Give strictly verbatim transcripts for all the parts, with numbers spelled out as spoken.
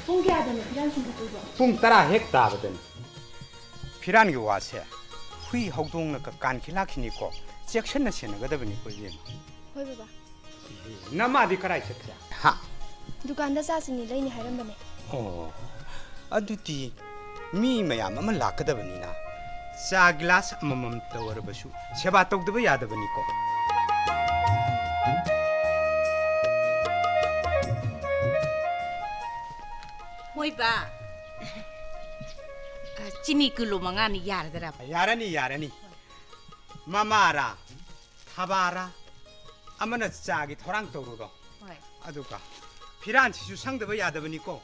ꯄꯨꯡ ꯀꯌꯥꯗꯅꯣ ꯐꯤꯔꯥꯟ ꯁꯤꯡꯒꯗꯣꯏꯕꯣ? ꯄꯨꯡ ꯇꯔꯥ ꯍꯦꯛ ꯇꯥꯕꯗꯅꯤ꯫ ꯐꯤꯔꯥꯟꯒꯤ ꯋꯥꯁꯦ ꯍꯨꯏ ꯍꯧꯗꯣꯡꯅ ꯀ-, ꯀꯥꯟꯈꯤ ꯂꯥꯛꯈꯤꯅꯤꯀꯣ, ꯆꯦꯛꯁꯤꯟꯅ ꯁꯦꯟꯅꯒꯗꯕꯅꯤꯀꯣ, ꯏꯕꯦꯝꯃ꯫ ꯍꯣꯏ, ꯕꯕꯥ꯫ ꯅꯃꯥꯗꯤ ꯀꯔꯥꯏ ꯆꯠꯈ꯭ꯔꯦ? ꯍꯥ? ꯗꯨꯀꯥꯟꯗ ꯆꯥ ꯆꯤꯅꯤ ꯂꯩꯅꯤ ꯍꯥꯏꯔꯝꯕꯅꯦ꯫ ꯑꯣ, ꯑꯗꯨꯗꯤ ꯃꯤ ꯃꯌꯥꯝ ꯑꯃ ꯂꯥꯛꯀꯗꯕꯅꯤꯅ ꯆꯥ ꯒꯤꯂꯥꯁ ꯑꯃꯃꯝ ꯇꯧꯔꯕꯁꯨ ꯁꯦꯕꯥ ꯇꯧꯗꯕ ꯌꯥꯗꯕꯅꯤꯀꯣ꯫ ꯍꯣꯏ, ꯕꯥ꯫ ꯑ, ꯆꯤꯅꯤ ꯀꯤꯂꯣ ꯃꯉꯥꯅꯤ ꯌꯥꯔꯗ꯭ꯔꯥ? ꯌꯥꯔꯅꯤ, ꯌꯥꯔꯅꯤ꯫ ꯃꯃꯥꯔꯥ, ꯊꯕꯥꯔꯥ, ꯑꯃꯅ ꯆꯥꯒꯤ ꯊꯧꯔꯥꯡ ꯇꯧꯔꯨꯔꯣ꯫ ꯍꯣꯏ꯫ ꯑꯗꯨꯒ ꯐꯤꯔꯥꯟꯁꯤꯁꯨ ꯁꯪꯗꯕ ꯌꯥꯗꯕꯅꯤꯀꯣ꯫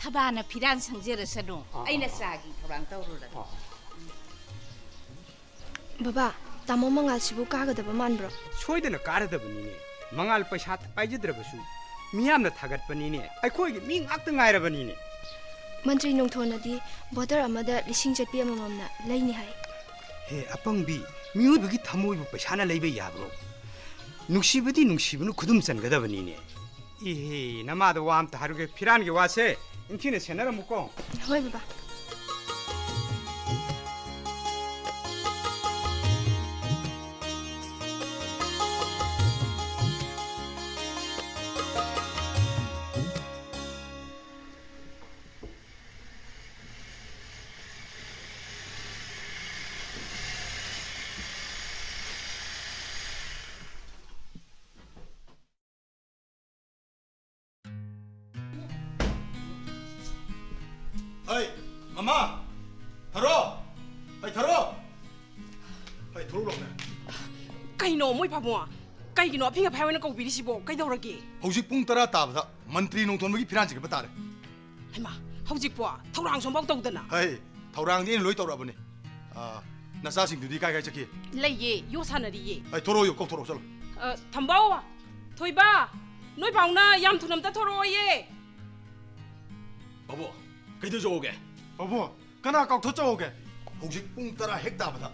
ꯊꯕꯥꯅ ꯐꯤꯔꯥꯟ ꯁꯪꯖꯔꯁꯅꯨ꯫ ꯑꯥ, ꯑꯩꯅ ꯑꯥ, ꯑꯥ꯫ ꯆꯥꯒꯤ ꯊꯧꯔꯥꯡ ꯇꯧꯔꯨꯔꯒꯦ꯫ ꯑꯥ꯫ ꯕꯕꯥ, ꯇꯥꯃꯣ ꯃꯉꯥꯜꯁꯤꯕꯨ ꯀꯥꯒꯗꯕ ꯃꯥꯟꯕ꯭ꯔꯣ? ꯁꯣꯏꯗꯅ ꯀꯥꯔꯗꯕꯅꯤꯅꯦ꯫ ꯃꯉꯥꯜ ꯄꯩꯁꯥ ꯄꯥꯏꯖꯗ꯭ꯔꯕꯁꯨ ꯃꯤꯌꯥꯝꯅ ꯊꯥꯒꯠꯄꯅꯤꯅꯦ꯫ ꯑꯩꯈꯣꯏꯒꯤ ꯃꯤ ꯉꯥꯛꯇ ꯉꯥꯏꯔꯕꯅꯤꯅꯦ꯫ ꯃꯟꯇ꯭ꯔꯤ ꯅꯣꯡꯊꯣꯟꯅꯗꯤ ꯕꯣꯇꯔ ꯑꯃꯗ ꯂꯤꯁꯤꯡ ꯆꯠꯄꯤ ꯑꯃꯃꯝꯅ ꯂꯩꯅꯤ ꯍꯥꯏ꯫ ꯍꯦ ꯑꯄꯪꯕꯤ, ꯃꯤꯑꯣꯏꯕꯒꯤ ꯊꯃꯣꯏꯕꯨ ꯄꯩꯁꯥꯅ ꯂꯩꯕ ꯌꯥꯕ꯭ꯔꯣ? ꯅꯨꯡꯁꯤꯕꯗꯤ ꯅꯨꯡꯁꯤꯕꯅ ꯈꯨꯗꯨꯝ ꯆꯟꯒꯗꯕꯅꯤꯅꯦ꯫ ꯏꯍꯦ, ꯅꯃꯥꯗ ꯋꯥ ꯑꯝꯇ ꯍꯥꯏꯔꯨꯒꯦ, ꯐꯤꯔꯥꯟꯒꯤ ꯋꯥꯁꯦ ꯅꯤꯡꯊꯤꯅ ꯁꯦꯟꯅꯔꯝꯃꯨꯀꯣ꯫ ꯍꯣꯏ, ꯕꯕꯥ꯫ ꯍꯩ, ꯃꯃꯥ! ꯊꯔꯣ! ꯍꯩ, ꯊꯔꯣ! ꯍꯩ, ꯊꯣꯔꯛꯎ ꯂꯥꯎꯅꯦ꯫ ꯀꯩꯅꯣ, ꯃꯣꯏ ꯄꯥꯕꯨꯡ? ꯀꯩꯒꯤꯅꯣ ꯑꯐꯤꯡ ꯑꯐꯥꯏ ꯑꯣꯏꯅ ꯀꯧꯕꯤꯔꯤꯁꯤꯕꯣ? ꯀꯩꯗꯧꯔꯒꯦ? ꯍꯧꯖꯤꯛ ꯄꯨꯡ ꯇꯔꯥ ꯇꯥꯕꯗ ꯃꯟꯇ꯭ꯔꯤ ꯅꯣꯡꯊꯣꯟꯕꯒꯤ ꯐꯤꯔꯥꯟ ꯆꯤꯡꯈꯠꯄ ꯇꯥꯔꯦ꯫ ꯍꯩꯃꯥ, ꯍꯧꯖꯤꯛꯄꯣ ꯊꯧꯔꯥꯡꯁꯨ ꯑꯃꯐꯥꯎ ꯇꯧꯗꯅ? ꯍꯩ, ꯊꯧꯔꯥꯡꯗꯤ ꯑꯩꯅ ꯂꯣꯏ ꯇꯧꯔꯛꯑꯕꯅꯤ꯫ ꯑ, ꯅꯆꯥꯁꯤꯡꯗꯨꯗꯤ ꯀꯥꯏ ꯀꯥꯏ ꯆꯠꯈꯤ? ꯂꯩꯌꯦ, ꯌꯣ ꯁꯥꯟꯅꯔꯤꯌꯦ꯫ ꯍꯩ, ꯊꯣꯔꯛꯑꯣ, ꯀꯧꯊꯣꯔꯛꯑꯣ, ꯆꯠꯂꯣ꯫ ꯑ, ꯊꯝꯕꯧ, ꯊꯣꯏꯕ, ꯅꯣꯏ ꯄꯥꯎꯅ ꯌꯥꯝ ꯊꯨꯅ ꯑꯝꯇ ꯊꯣꯔꯛꯑꯣꯌꯦ꯫ ꯄꯥꯕꯨꯡ, ꯀꯩꯗꯧꯖꯧꯒꯦ? ꯄꯥꯕꯨꯡ, ꯀꯅꯥ ꯀꯥꯎꯊꯣꯛꯆꯧꯒꯦ? ꯍꯧꯖꯤꯛ ꯄꯨꯡ ꯇꯔꯥ ꯍꯦꯛ ꯇꯥꯕꯗ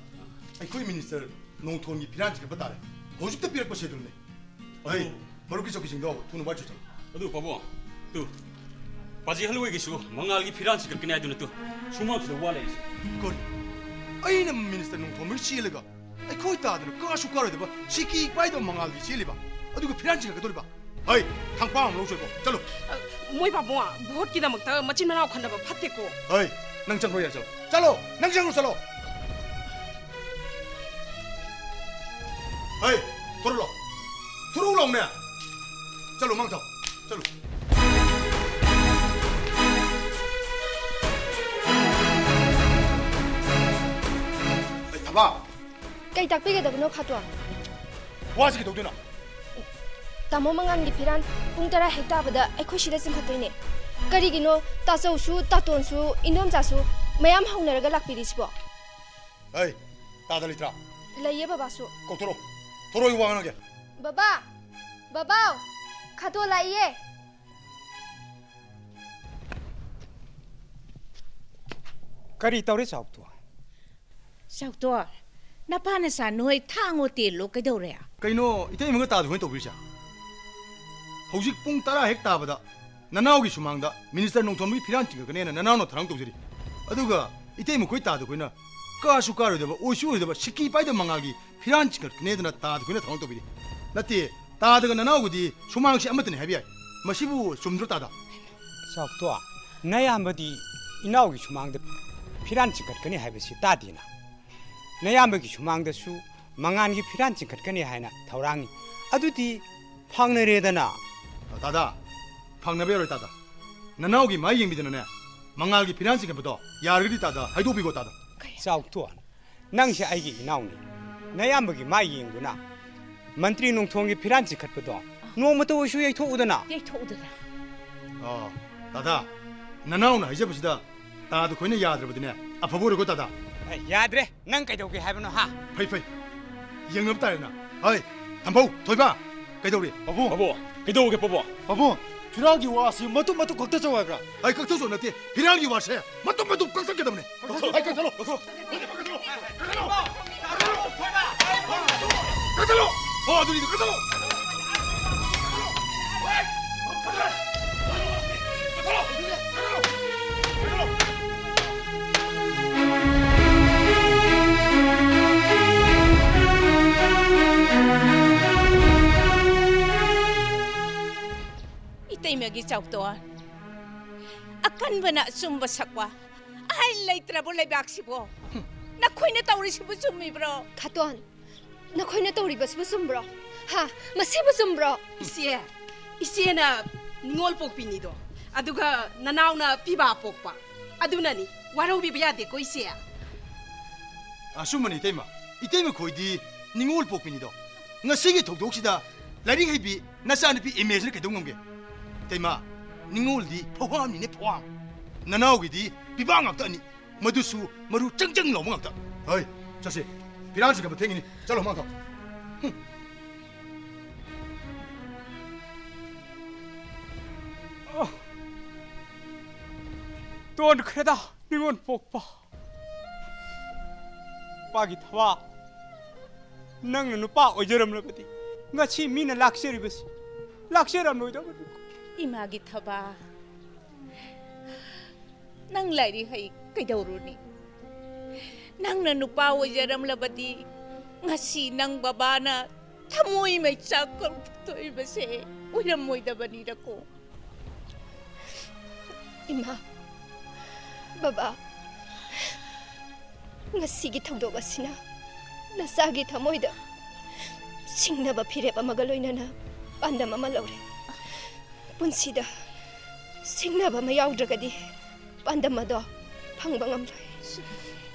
ꯑꯩꯈꯣꯏ ꯃꯤꯅꯤꯁꯇꯔ ꯅꯣꯡꯊꯣꯟꯒꯤ ꯐꯤꯔꯥꯟ ꯆꯤꯡꯈꯠꯄ ꯇꯥꯔꯦ꯫ ꯍꯧꯖꯤꯛꯇ ꯄꯤꯔꯛꯄ ꯁꯦꯗꯨꯜꯅꯤ꯫ ꯑꯩ ꯑꯗꯨ ꯃꯔꯨꯞꯀꯤ ꯆꯧꯀꯤꯁꯤꯡꯗꯣ ꯊꯨꯅ ꯋꯥꯏ ꯆꯠꯆꯧ꯫ ꯑꯗꯨ ꯄꯥꯕꯨꯡ, ꯇꯨ꯫ ꯄꯥꯖꯤ ꯍꯜꯂꯣꯏꯒꯤꯁꯨ ꯃꯉꯥꯜꯒꯤ ꯐꯤꯔꯥꯟ ꯆꯤꯡꯈꯠꯀꯅꯤ ꯍꯥꯏꯗꯨ ꯅꯠꯇ꯭ꯔꯣ? ꯁꯨꯃꯥꯡꯁꯤꯗ ꯋꯥ ꯂꯩꯔꯤꯁꯦ꯫ ꯀꯔꯤ? ꯑꯩꯅ ꯃꯤꯅꯤꯁꯇꯔ ꯅꯣꯡꯊꯣꯝꯕꯒꯤ ꯆꯦꯜꯂꯒ ꯑꯩꯈꯣꯏ ꯇꯥꯗꯅ ꯀꯥꯁꯨ ꯀꯥꯔꯣꯏꯗꯕ ꯁꯤꯀꯤ ꯄꯥꯏꯗꯕ ꯃꯉꯥꯜꯒꯤ ꯆꯦꯜꯂꯤꯕ, ꯑꯗꯨꯒ ꯐꯤꯔꯥꯟ ꯆꯤꯡꯈꯠꯀꯗꯧꯔꯤꯕ? ꯍꯩ, ꯊꯥꯡꯄꯥꯛ ꯑꯃ ꯂꯧ ꯆꯣꯏꯀꯣ, ꯆꯠꯂꯣ꯫ ꯑ, ꯃꯣꯏ ꯄꯥꯕꯨꯡ, ꯚꯣꯠꯀꯤꯗꯃꯛꯇ ꯃꯆꯤꯟ ꯃꯅꯥꯎ ꯈꯟꯅꯕ ꯐꯠꯇꯦꯀꯣ꯫ ꯍꯩ, ꯅꯪ ꯆꯪꯈ꯭ꯔꯣ ꯌꯥꯔꯦ, ꯆꯠꯂꯣ꯫ ꯆꯠꯂꯣ, ꯅꯪ ꯆꯪꯈ꯭ꯔꯣ, ꯆꯠꯂꯣ꯫ ꯍꯩ, ꯊꯣꯔꯛꯂꯣ꯫ ꯊꯣꯔꯛꯎ ꯂꯥꯎꯅꯦ꯫ ꯆꯠꯂꯣ, ꯃꯥꯡ ꯊꯥꯎ꯫ ꯆꯠꯂꯣ꯫ ꯑꯩ ꯊꯕꯥ꯫ ꯀꯩ ꯇꯥꯛꯄꯤꯒꯗꯕꯅꯣ, ꯈꯥꯇꯣꯟ? ꯋꯥꯁꯤ ꯀꯩꯗꯧꯗꯣꯏꯅꯣ? ꯇꯥꯃꯣ ꯃꯉꯥꯜꯒꯤ ꯐꯤꯔꯥꯟ ꯄꯨꯡ ꯇꯔꯥ ꯍꯦꯛ ꯇꯥꯕꯗ ꯑꯩꯈꯣꯏ ꯁꯤꯗ ꯆꯤꯡꯈꯠꯇꯣꯏꯅꯦ꯫ ꯀꯔꯤꯒꯤꯅꯣ ꯇꯥꯆꯧꯁꯨ, ꯇꯥꯇꯣꯟꯁꯨ, ꯏꯟꯗꯣꯝꯆꯥꯁꯨ ꯃꯌꯥꯝ ꯍꯧꯅꯔꯒ ꯂꯥꯛꯄꯤꯔꯤꯁꯤꯕꯣ? ꯑꯩ, ꯇꯥꯗ ꯂꯩꯇ꯭ꯔꯥ? ꯂꯩꯌꯦ ꯕꯕꯥꯁꯨ꯫ ꯀꯧꯊꯣꯔꯛꯑꯣ꯫ ꯊꯣꯔꯛꯑꯣ, ꯋꯥ ꯉꯥꯡꯒꯦ꯫ ꯕꯕꯥ! ꯕꯕꯥꯎ! ꯈꯥꯇꯣꯟ ꯂꯥꯛꯏꯌꯦ꯫ ꯀꯔꯤ ꯇꯧꯔꯦ ꯆꯥꯎꯇꯣ? ꯆꯥꯎꯇꯣ, ꯅꯄꯥ ꯅꯆꯥ ꯅꯣꯏ ꯊꯥꯡꯉꯣ ꯇꯦꯜꯂꯣ ꯀꯩꯗꯧꯔꯦ? ꯀꯩꯅꯣ, ꯏꯇꯩꯃꯒ ꯇꯥꯗ ꯈꯣꯏꯅ ꯇꯧꯕꯤꯔꯤꯁꯦ? ꯍꯧꯖꯤꯛ ꯄꯨꯡ ꯇꯔꯥ ꯍꯦꯛ ꯇꯥꯕꯗ ꯅꯅꯥꯎꯒꯤ ꯁꯨꯃꯥꯡꯗ ꯃꯤꯅꯤꯁꯇꯔ ꯅꯣꯡꯊꯣꯝꯕꯒꯤ ꯐꯤꯔꯥꯟ ꯆꯤꯡꯈꯠꯀꯅꯦꯅ ꯅꯅꯥꯎꯅ ꯊꯧꯔꯥꯡ ꯇꯧꯖꯔꯤ꯫ ꯑꯗꯨꯒ ꯏꯇꯩꯃ ꯈꯣꯏ ꯇꯥꯗ ꯈꯣꯏꯅ ꯀꯥꯁꯨ ꯀꯥꯔꯣꯏꯗꯕ, ꯑꯣꯏꯁꯨ ꯑꯣꯏꯔꯣꯏꯗꯕ, ꯁꯤꯀꯤ ꯄꯥꯏꯗꯕ ꯃꯉꯥꯜꯒꯤ ꯐꯤꯔꯥꯟ ꯆꯤꯡꯈꯠꯀꯅꯦꯗꯅ ꯇꯥꯗ ꯈꯣꯏꯅ ꯊꯧꯔꯥꯡ ꯇꯧꯕꯤꯔꯤ꯫ ꯅꯠꯇꯦ, ꯇꯥꯗꯒ ꯅꯅꯥꯎꯒꯗꯤ ꯁꯨꯃꯥꯡꯁꯦ ꯑꯃꯠꯇꯅꯤ ꯍꯥꯏꯕ ꯌꯥꯏ꯫ ꯃꯁꯤꯕꯨ ꯆꯨꯝꯗ꯭ꯔꯣ ꯇꯥꯗ? ꯆꯥꯎꯇꯣ, ꯅꯌꯥꯝꯕꯗꯤ ꯏꯅꯥꯎꯒꯤ ꯁꯨꯃꯥꯡꯗ ꯐꯤꯔꯥꯟ ꯆꯤꯡꯈꯠꯀꯅꯤ ꯍꯥꯏꯕꯁꯤ ꯇꯥꯗꯦꯅ꯫ ꯅꯌꯥꯝꯕꯒꯤ ꯁꯨꯃꯥꯡꯗꯁꯨ ꯃꯉꯥꯜꯒꯤ ꯐꯤꯔꯥꯟ ꯆꯤꯡꯈꯠꯀꯅꯤ ꯍꯥꯏꯅ ꯊꯧꯔꯥꯡꯉꯤ꯫ ꯑꯗꯨꯗꯤ ꯐꯥꯡꯅꯔꯦꯗꯅ꯫ ꯇꯥꯗ, ꯐꯥꯡꯅꯕ ꯌꯥꯔꯣꯏ ꯇꯥꯗ꯫ ꯅꯅꯥꯎꯒꯤ ꯃꯥꯏ ꯌꯦꯡꯕꯤꯗꯅꯅꯦ, ꯃꯉꯥꯜꯒꯤ ꯐꯤꯔꯥꯟ ꯆꯤꯡꯈꯠꯄꯗꯣ ꯌꯥꯔꯒꯗꯤ ꯇꯥꯗ, ꯍꯥꯏꯗꯣꯛꯄꯤꯈꯣ ꯇꯥꯗ꯫ ꯆꯥꯎꯇꯣꯟ, ꯅꯪꯁꯦ ꯑꯩꯒꯤ ꯏꯅꯥꯎꯅꯤ꯫ ꯅꯌꯥꯝꯕꯒꯤ ꯃꯥꯏ ꯌꯦꯡꯗꯨꯅ ꯃꯟꯇ꯭ꯔꯤ ꯅꯣꯡꯊꯣꯝꯒꯤ ꯐꯤꯔꯥꯟ ꯆꯤꯡꯈꯠꯄꯗꯣ ꯅꯣꯡꯃꯇ ꯑꯣꯏꯁꯨ ꯌꯩꯊꯣꯛꯎꯗꯅ꯫ ꯌꯩꯊꯣꯛꯎꯗꯅ꯫ ꯑꯣ, ꯇꯥꯗ, ꯅꯅꯥꯎꯅ ꯍꯥꯏꯖꯕꯁꯤꯗ ꯇꯥꯗ ꯈꯣꯏꯅ ꯌꯥꯗ꯭ꯔꯕꯗꯤꯅꯦ, ꯑꯐꯕ ꯑꯣꯏꯔꯣꯏꯀꯣ ꯇꯥꯗ꯫ ꯑꯦ, ꯌꯥꯗ꯭ꯔꯦ꯫ ꯅꯪ ꯀꯩꯗꯧꯒꯦ ꯍꯥꯏꯕꯅꯣ, ꯍꯥ? ꯐꯩ, ꯐꯩ꯫ ꯌꯦꯡꯅꯕ ꯇꯥꯔꯦꯅ꯫ ꯍꯩ, ꯊꯝꯕꯧ, ꯊꯣꯏꯕ, ꯀꯩꯗꯧꯔꯤ? ꯄꯥꯕꯨꯡ꯫ ꯄꯥꯕꯨꯡ, ꯀꯩꯗꯧꯔꯒꯦ, ꯄꯥꯕꯨꯡ? ꯄꯥꯕꯨꯡ, ꯐꯤꯔꯥꯜꯒꯤ ꯋꯥꯁꯤ ꯃꯇꯨꯝ ꯃꯇꯨꯝ ꯀꯛꯊꯠꯆꯧ ꯍꯥꯏꯕ꯭ꯔꯥ? ꯑꯩ ꯀꯛꯊꯠꯆꯧ ꯅꯠꯇꯦ, ꯐꯤꯔꯥꯜꯒꯤ ꯋꯥꯁꯦ ꯃꯇꯨꯝ ꯃꯇꯨꯝ ꯀꯛꯊꯠꯀꯗꯕꯅꯦ꯫ ꯀꯛꯊꯠꯂꯣ꯫ ꯑꯩ ꯀꯛꯊꯠꯂꯣ꯫ ꯀꯛꯊꯠꯂꯣ꯫ ꯀꯛꯊꯠꯂꯣ꯫ ꯀꯛꯊꯠꯂꯣ꯫ ꯑꯣ, ꯑꯗꯨꯅꯤꯗꯣ, ꯀꯛꯊꯠꯂꯣ꯫ ꯒꯤ ꯆꯥꯎꯇꯣꯟ, ꯑꯀꯟꯕꯅ ꯑꯆꯨꯝꯕ ꯁꯛꯄ ꯑꯍꯜ ꯂꯩꯇ꯭ꯔꯕꯣ ꯂꯩꯕꯥꯛꯁꯤꯕꯣ? ꯅꯈꯣꯏꯅ ꯇꯧꯔꯤꯁꯤꯕꯨ ꯆꯨꯝꯃꯤꯕ꯭ꯔꯣ? ꯈꯥꯇꯣꯟ, ꯅꯈꯣꯏꯅ ꯇꯧꯔꯤꯕꯁꯤꯕꯨ ꯆꯨꯝꯕ꯭ꯔꯣ? ꯍꯥ? ꯃꯁꯤꯕꯨ ꯆꯨꯝꯕ꯭ꯔꯣ? ꯏꯆꯦ, ꯏꯆꯦꯅ ꯅꯤꯉꯣꯜ ꯄꯣꯛꯄꯤꯅꯤꯗꯣ, ꯑꯗꯨꯒ ꯅꯅꯥꯎꯅ ꯄꯤꯕꯥ ꯄꯣꯛꯄ꯫ ꯑꯗꯨꯅꯅꯤ, ꯋꯥꯔꯧꯕꯤꯕ ꯌꯥꯗꯦꯀꯣ, ꯏꯆꯦ꯫ ꯑꯆꯨꯝꯕꯅꯤ, ꯏꯇꯩꯃ꯫ ꯏꯇꯩꯃ ꯈꯣꯏꯗꯤ ꯅꯤꯉꯣꯜ ꯄꯣꯛꯄꯤꯅꯤꯗꯣ꯫ ꯉꯁꯤꯒꯤ ꯊꯧꯗꯣꯛꯁꯤꯗ ꯂꯥꯏꯔꯤꯛ ꯍꯩꯕꯤ ꯅꯆꯥꯅꯨꯄꯤ ꯏꯃꯦꯖꯅ ꯀꯩꯗꯧ ꯉꯝꯒꯦ? ꯏꯇꯩꯃ, ꯅꯤꯉꯣꯜꯗꯤ ꯐꯧꯍꯥꯝꯅꯤꯅꯦ, ꯐꯧꯍꯥꯝ꯫ ꯅꯅꯥꯎꯒꯤꯗꯤ ꯄꯤꯕꯥ ꯉꯥꯛꯇꯅꯤ꯫ ꯃꯗꯨꯁꯨ ꯃꯔꯨ ꯆꯪ ꯆꯪ ꯂꯥꯎꯕ ꯉꯥꯛꯇ꯫ ꯍꯣꯏ, ꯆꯠꯁꯤ꯫ ꯐꯤꯔꯥꯟꯁꯤ ꯈꯕ ꯊꯦꯡꯉꯤꯅꯤ꯫ ꯆꯠꯂꯣ, ꯃꯥꯡꯈꯣ꯫ ꯍꯨꯝ꯫ ꯑ, ꯇꯣꯟꯈ꯭ꯔꯦꯗ, ꯅꯤꯉꯣꯜ ꯄꯣꯛꯄ꯫ ꯅꯨꯄꯥꯒꯤ ꯊꯕꯥ, ꯅꯪꯅ ꯅꯨꯄꯥ ꯑꯣꯏꯖꯔꯝꯂꯕꯗꯤ ꯉꯁꯤ ꯃꯤꯅ ꯂꯥꯛꯆꯔꯤꯕꯁꯤ ꯂꯥꯛꯆꯔꯝꯂꯣꯏꯗꯕꯅꯤ꯫ ꯏꯃꯥꯒꯤ ꯊꯕꯥ, ꯅꯪ ꯂꯥꯏꯔꯤꯛ ꯍꯩ ꯀꯩꯗꯧꯔꯨꯅꯤ? ꯅꯪꯅ ꯅꯨꯄꯥ ꯑꯣꯏꯖꯔꯝꯂꯕꯗꯤ ꯉꯁꯤ ꯅꯪ ꯕꯕꯥꯅ ꯊꯃꯣꯏ ꯃꯩꯆꯥꯛ ꯀꯣꯛꯊꯣꯛꯏꯕꯁꯦ ꯑꯣꯏꯔꯝꯃꯣꯏꯗꯕꯅꯤꯗꯀꯣ꯫ ꯏꯃꯥ, ꯕꯕꯥ, ꯉꯁꯤꯒꯤ ꯊꯧꯗꯣꯛ ꯑꯁꯤꯅ ꯅꯆꯥꯒꯤ ꯊꯃꯣꯏꯗ ꯁꯤꯡꯅꯕ ꯐꯤꯔꯦꯞ ꯑꯃꯒ ꯂꯣꯏꯅꯅ ꯄꯥꯟꯗꯝ ꯑꯃ ꯂꯧꯔꯦ꯫ ꯄꯨꯟꯁꯤꯗ ꯁꯤꯡꯅꯕ ꯑꯃ ꯌꯥꯎꯗ꯭ꯔꯒꯗꯤ ꯄꯥꯟꯗꯝ ꯑꯗꯣ ꯐꯪꯕ ꯉꯝꯂꯣꯏ꯫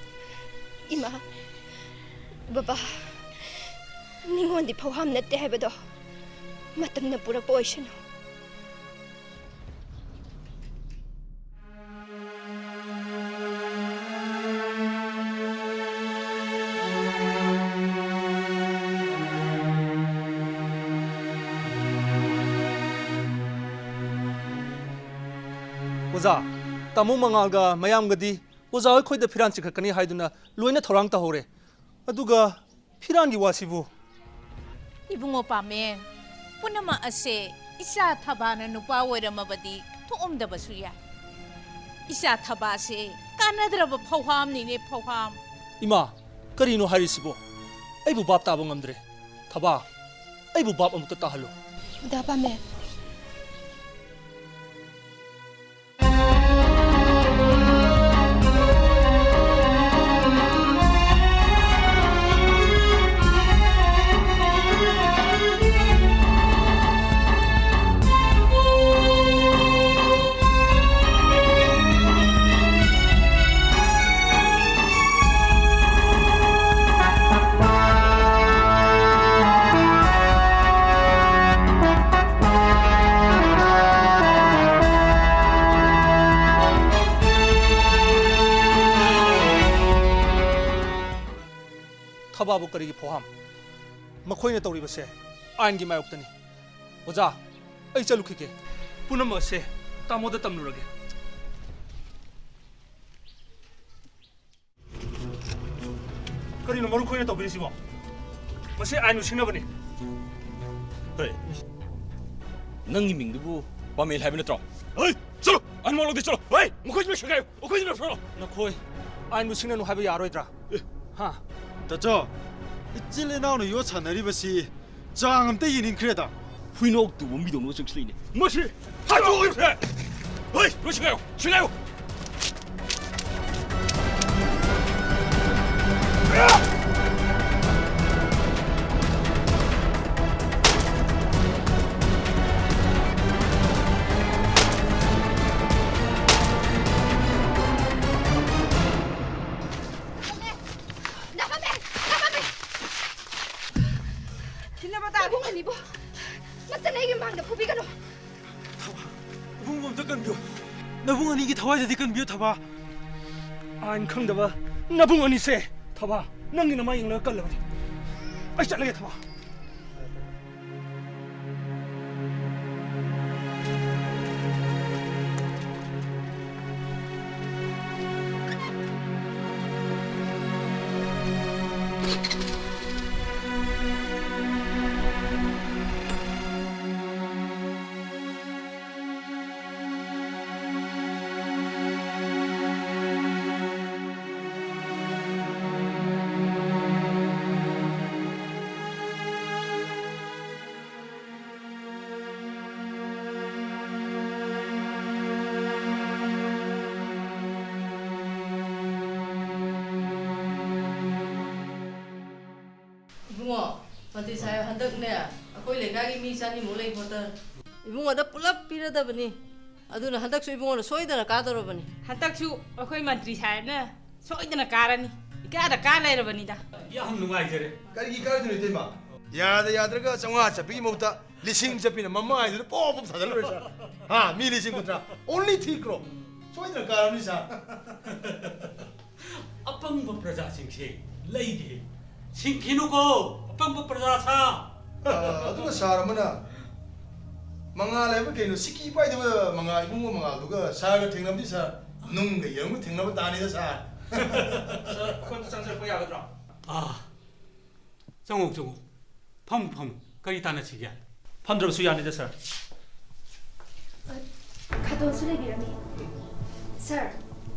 ꯏꯃꯥ, ꯕꯕꯥ, ꯅꯤꯉꯣꯟꯗꯤ ꯐꯧꯍꯥꯝ ꯅꯠꯇꯦ ꯍꯥꯏꯕꯗꯣ ꯃꯇꯝꯅ ꯄꯨꯔꯛꯄ ꯑꯣꯏꯁꯅꯨ꯫ ꯑꯣꯖꯥ, ꯇꯥꯃꯣ ꯃꯉꯥꯜꯒ ꯃꯌꯥꯝꯒꯗꯤ ꯑꯣꯖꯥ ꯑꯩꯈꯣꯏꯗ ꯐꯤꯔꯥꯟ ꯆꯤꯡꯈꯠꯀꯅꯤ ꯍꯥꯏꯗꯨꯅ ꯂꯣꯏꯅ ꯊꯧꯔꯥꯡ ꯇꯧꯍꯧꯔꯦ꯫ ꯑꯗꯨꯒ ꯐꯤꯔꯥꯟꯒꯤ ꯋꯥꯁꯤꯕꯨ? ꯏꯕꯨꯡꯉꯣ ꯄꯥꯃꯦꯟ, ꯄꯨꯝꯅꯃꯛ ꯑꯁꯦ ꯏꯆꯥ ꯊꯕꯥꯅ ꯅꯨꯄꯥ ꯑꯣꯏꯔꯝꯃꯕꯗꯤ ꯊꯣꯛꯑꯝꯗꯕꯁꯨ ꯌꯥꯏ꯫ ꯏꯆꯥ ꯊꯕꯥꯁꯦ ꯀꯥꯟꯅꯗ꯭ꯔꯕ ꯐꯧꯍꯥꯝꯅꯤꯅꯦ, ꯐꯧꯍꯥꯝ꯫ ꯏꯃꯥ, ꯀꯔꯤꯅꯣ ꯍꯥꯏꯔꯤꯁꯤꯕꯣ? ꯑꯩꯕꯨ ꯚꯥꯞ ꯇꯥꯕ ꯉꯝꯗ꯭ꯔꯦ꯫ ꯊꯕꯥ, ꯑꯩꯕꯨ ꯚꯥꯞ ꯑꯃꯨꯛꯇ ꯇꯥꯍꯜꯂꯨ꯫ ꯗꯥ ꯄꯥꯃꯦꯟ, ꯕꯥꯕꯨ ꯀꯔꯤꯒꯤ ꯐꯣꯍꯥꯝ? ꯃꯈꯣꯏꯅ ꯇꯧꯔꯤꯕꯁꯦ ꯑꯥꯏꯟꯒꯤ ꯃꯥꯌꯣꯛꯇꯅꯤ꯫ ꯑꯣꯖꯥ, ꯑꯩ ꯆꯠꯂꯨꯈꯤꯒꯦ꯫ ꯄꯨꯝꯅꯃꯛ ꯑꯁꯦ ꯇꯥꯃꯣꯗ ꯇꯝꯂꯨꯔꯒꯦ꯫ ꯀꯔꯤꯅꯣ ꯃꯔꯨꯞ ꯈꯣꯏꯅ ꯇꯧꯕꯤꯔꯤꯁꯤꯕꯣ? ꯃꯁꯤ ꯑꯥꯏꯟꯕꯨ ꯁꯤꯡꯅꯕꯅꯤ꯫ ꯍꯣꯏ꯫ ꯅꯪꯒꯤ ꯃꯤꯡꯗꯨꯕꯨ ꯄꯥꯃꯦꯜ ꯍꯥꯏꯕ ꯅꯠꯇ꯭ꯔꯣ? ꯍꯣꯏ, ꯆꯠꯂꯣ! ꯑꯥꯏꯟ ꯃꯋꯥ ꯂꯧꯗꯦ, ꯆꯠꯂꯣ! ꯍꯣꯏ, ꯃꯈꯣꯏꯁꯤꯅ ꯁꯦꯒꯥꯏꯌꯨ, ꯑꯩꯈꯣꯏꯁꯤꯅ ꯂꯧꯊꯣꯛꯑꯣ! ꯅꯈꯣꯏ ꯑꯥꯏꯟꯕꯨ ꯁꯤꯡꯅꯅꯨ ꯍꯥꯏꯕ ꯌꯥꯔꯣꯏꯗ꯭ꯔꯥ? ꯑꯦ꯫ ꯍꯥ? ꯇꯥꯆꯧ, ꯏꯆꯤꯜ ꯏꯅꯥꯎꯅ ꯌꯣꯠ ꯁꯥꯟꯅꯔꯤꯕꯁꯤ ꯆꯥꯡ ꯑꯝꯇ ꯌꯦꯡꯅꯤꯡꯈ꯭ꯔꯦꯗ꯫ ꯍꯨꯏꯅꯣꯛ ꯇꯨꯕ ꯃꯤꯗꯧꯅ ꯆꯪꯁꯤꯜꯂꯛꯏꯅꯦ꯫ ꯃꯁꯤ ꯍꯥꯠꯇꯣꯛꯑꯣ! ꯍꯣꯏ, ꯂꯣꯏ ꯁꯤꯒꯥꯏꯌꯣ! ꯁꯤꯒꯥꯏꯌꯣ! ꯊꯤꯜꯂꯕ ꯇꯥꯔꯦ꯫ ꯅꯕꯨꯡ ꯑꯅꯤꯕꯨ ꯃꯆꯟ ꯑꯩꯒꯤ ꯃꯥꯡꯗ ꯐꯨꯕꯤꯒꯅꯨ꯫ ꯊꯕꯥ, ꯏꯕꯨꯡꯉꯣ ꯑꯝꯇ ꯀꯟꯕꯤꯌꯨ꯫ ꯅꯕꯨꯡ ꯑꯅꯤꯒꯤ ꯊꯋꯥꯏꯗꯗꯤ ꯀꯟꯕꯤꯌꯨ, ꯊꯕꯥ꯫ ꯑꯥꯏꯟ ꯈꯪꯗꯕ ꯅꯕꯨꯡ ꯑꯅꯤꯁꯦ꯫ ꯊꯕꯥ, ꯅꯪꯒꯤ ꯅꯃꯥꯏ ꯌꯦꯡꯂꯒ ꯀꯜꯂꯕꯅꯤ꯫ ꯑꯩ ꯆꯠꯂꯒꯦ, ꯊꯕꯥ꯫ ꯏꯕꯨꯡꯉꯣ, ꯃꯟꯇ꯭ꯔꯤ ꯁꯥꯍꯦꯕ ꯍꯟꯗꯛꯅꯦ, ꯑꯩꯈꯣꯏ ꯂꯩꯀꯥꯏꯒꯤ ꯃꯤ ꯆꯅꯤꯃꯨꯛ ꯂꯩ ꯚꯣꯇꯔ꯫ ꯏꯕꯨꯡꯉꯣꯗ ꯄꯨꯂꯞ ꯄꯤꯔꯗꯕꯅꯤ꯫ ꯑꯗꯨꯅ ꯍꯟꯗꯛꯁꯨ ꯏꯕꯨꯡꯉꯣꯅ ꯁꯣꯏꯗꯅ ꯀꯥꯗꯧꯔꯕꯅꯤ꯫ ꯍꯟꯗꯛꯁꯨ ꯑꯩꯈꯣꯏ ꯃꯟꯇ꯭ꯔꯤ ꯁꯥꯍꯦꯕꯅ ꯁꯣꯏꯗꯅ ꯀꯥꯔꯅꯤ꯫ ꯏꯀꯥꯗ ꯀꯥ ꯂꯩꯔꯕꯅꯤꯗ꯫ ꯌꯥꯝ ꯅꯨꯡꯉꯥꯏꯖꯔꯦ꯫ ꯀꯔꯤꯒꯤ ꯀꯥꯔꯣꯏꯗꯣꯏꯅꯣ, ꯏꯇꯩꯃ? ꯌꯥꯗ ꯌꯥꯗ꯭ꯔꯒ ꯆꯥꯝꯃꯉꯥ ꯆꯠꯄꯤꯒꯤ ꯃꯍꯨꯠꯇ ꯂꯤꯁꯤꯡ ꯆꯠꯄꯤꯅ ꯃꯃꯥꯏꯗꯨꯗ ꯄꯣꯞ ꯄꯣꯞ ꯊꯥꯖꯤꯜꯂꯨꯔꯦ, ꯁꯥꯔ꯫ ꯍꯥ, ꯃꯤ ꯂꯤꯁꯤꯡ ꯀꯨꯟꯊ꯭ꯔꯥ꯫ Only three crore꯫ ꯁꯣꯏꯗꯅ ꯀꯥꯔꯅꯤ, ꯁꯥꯔ꯫ ꯑꯄꯪꯕ ꯄ꯭ꯔꯖꯥꯁꯤꯡꯁꯦ ꯂꯩꯗꯦ꯫ ꯁꯤꯡꯈꯤꯅꯨꯀꯣ, ꯑꯄꯪꯕ ꯄ꯭ꯔꯖꯥ ꯁꯥ꯫ ꯑ, ꯑꯗꯨꯒ ꯁꯥꯔ ꯑꯃꯅ ꯃꯉꯥꯜ ꯍꯥꯏꯕ ꯀꯩꯅꯣ, ꯁꯤꯀꯤ ꯄꯥꯏꯗꯕ ꯃꯉꯥꯜ, ꯏꯕꯨꯡꯉꯣ ꯃꯉꯥꯜꯗꯨꯒ ꯁꯥꯔꯒ ꯊꯦꯡꯅꯕꯗꯤ ꯁꯥꯔ ꯅꯨꯡꯒ ꯌꯦꯔꯨꯝꯒ ꯊꯦꯡꯅꯕ ꯇꯥꯅꯤꯗ ꯁꯥꯔ꯫ ꯁꯥꯔ, ꯑꯩꯈꯣꯏ ꯑꯝꯇ ꯆꯪꯖꯔꯛꯄ ꯌꯥꯒꯗ꯭ꯔꯣ? ꯑꯥ, ꯆꯪꯉꯣ, ꯆꯪꯉꯣ꯫ ꯐꯝꯃꯨ, ꯐꯝꯃꯨ꯫ ꯀꯔꯤ ꯇꯥꯟꯅꯁꯤꯒꯦ? ꯐꯝꯗ꯭ꯔꯕꯁꯨ ꯌꯥꯅꯤꯗ ꯁꯥꯔ꯫ ꯑ, ꯈꯥꯇꯣꯟꯁꯨ ꯂꯩꯕꯤꯔꯝꯃꯤ꯫ ꯁꯥꯔ,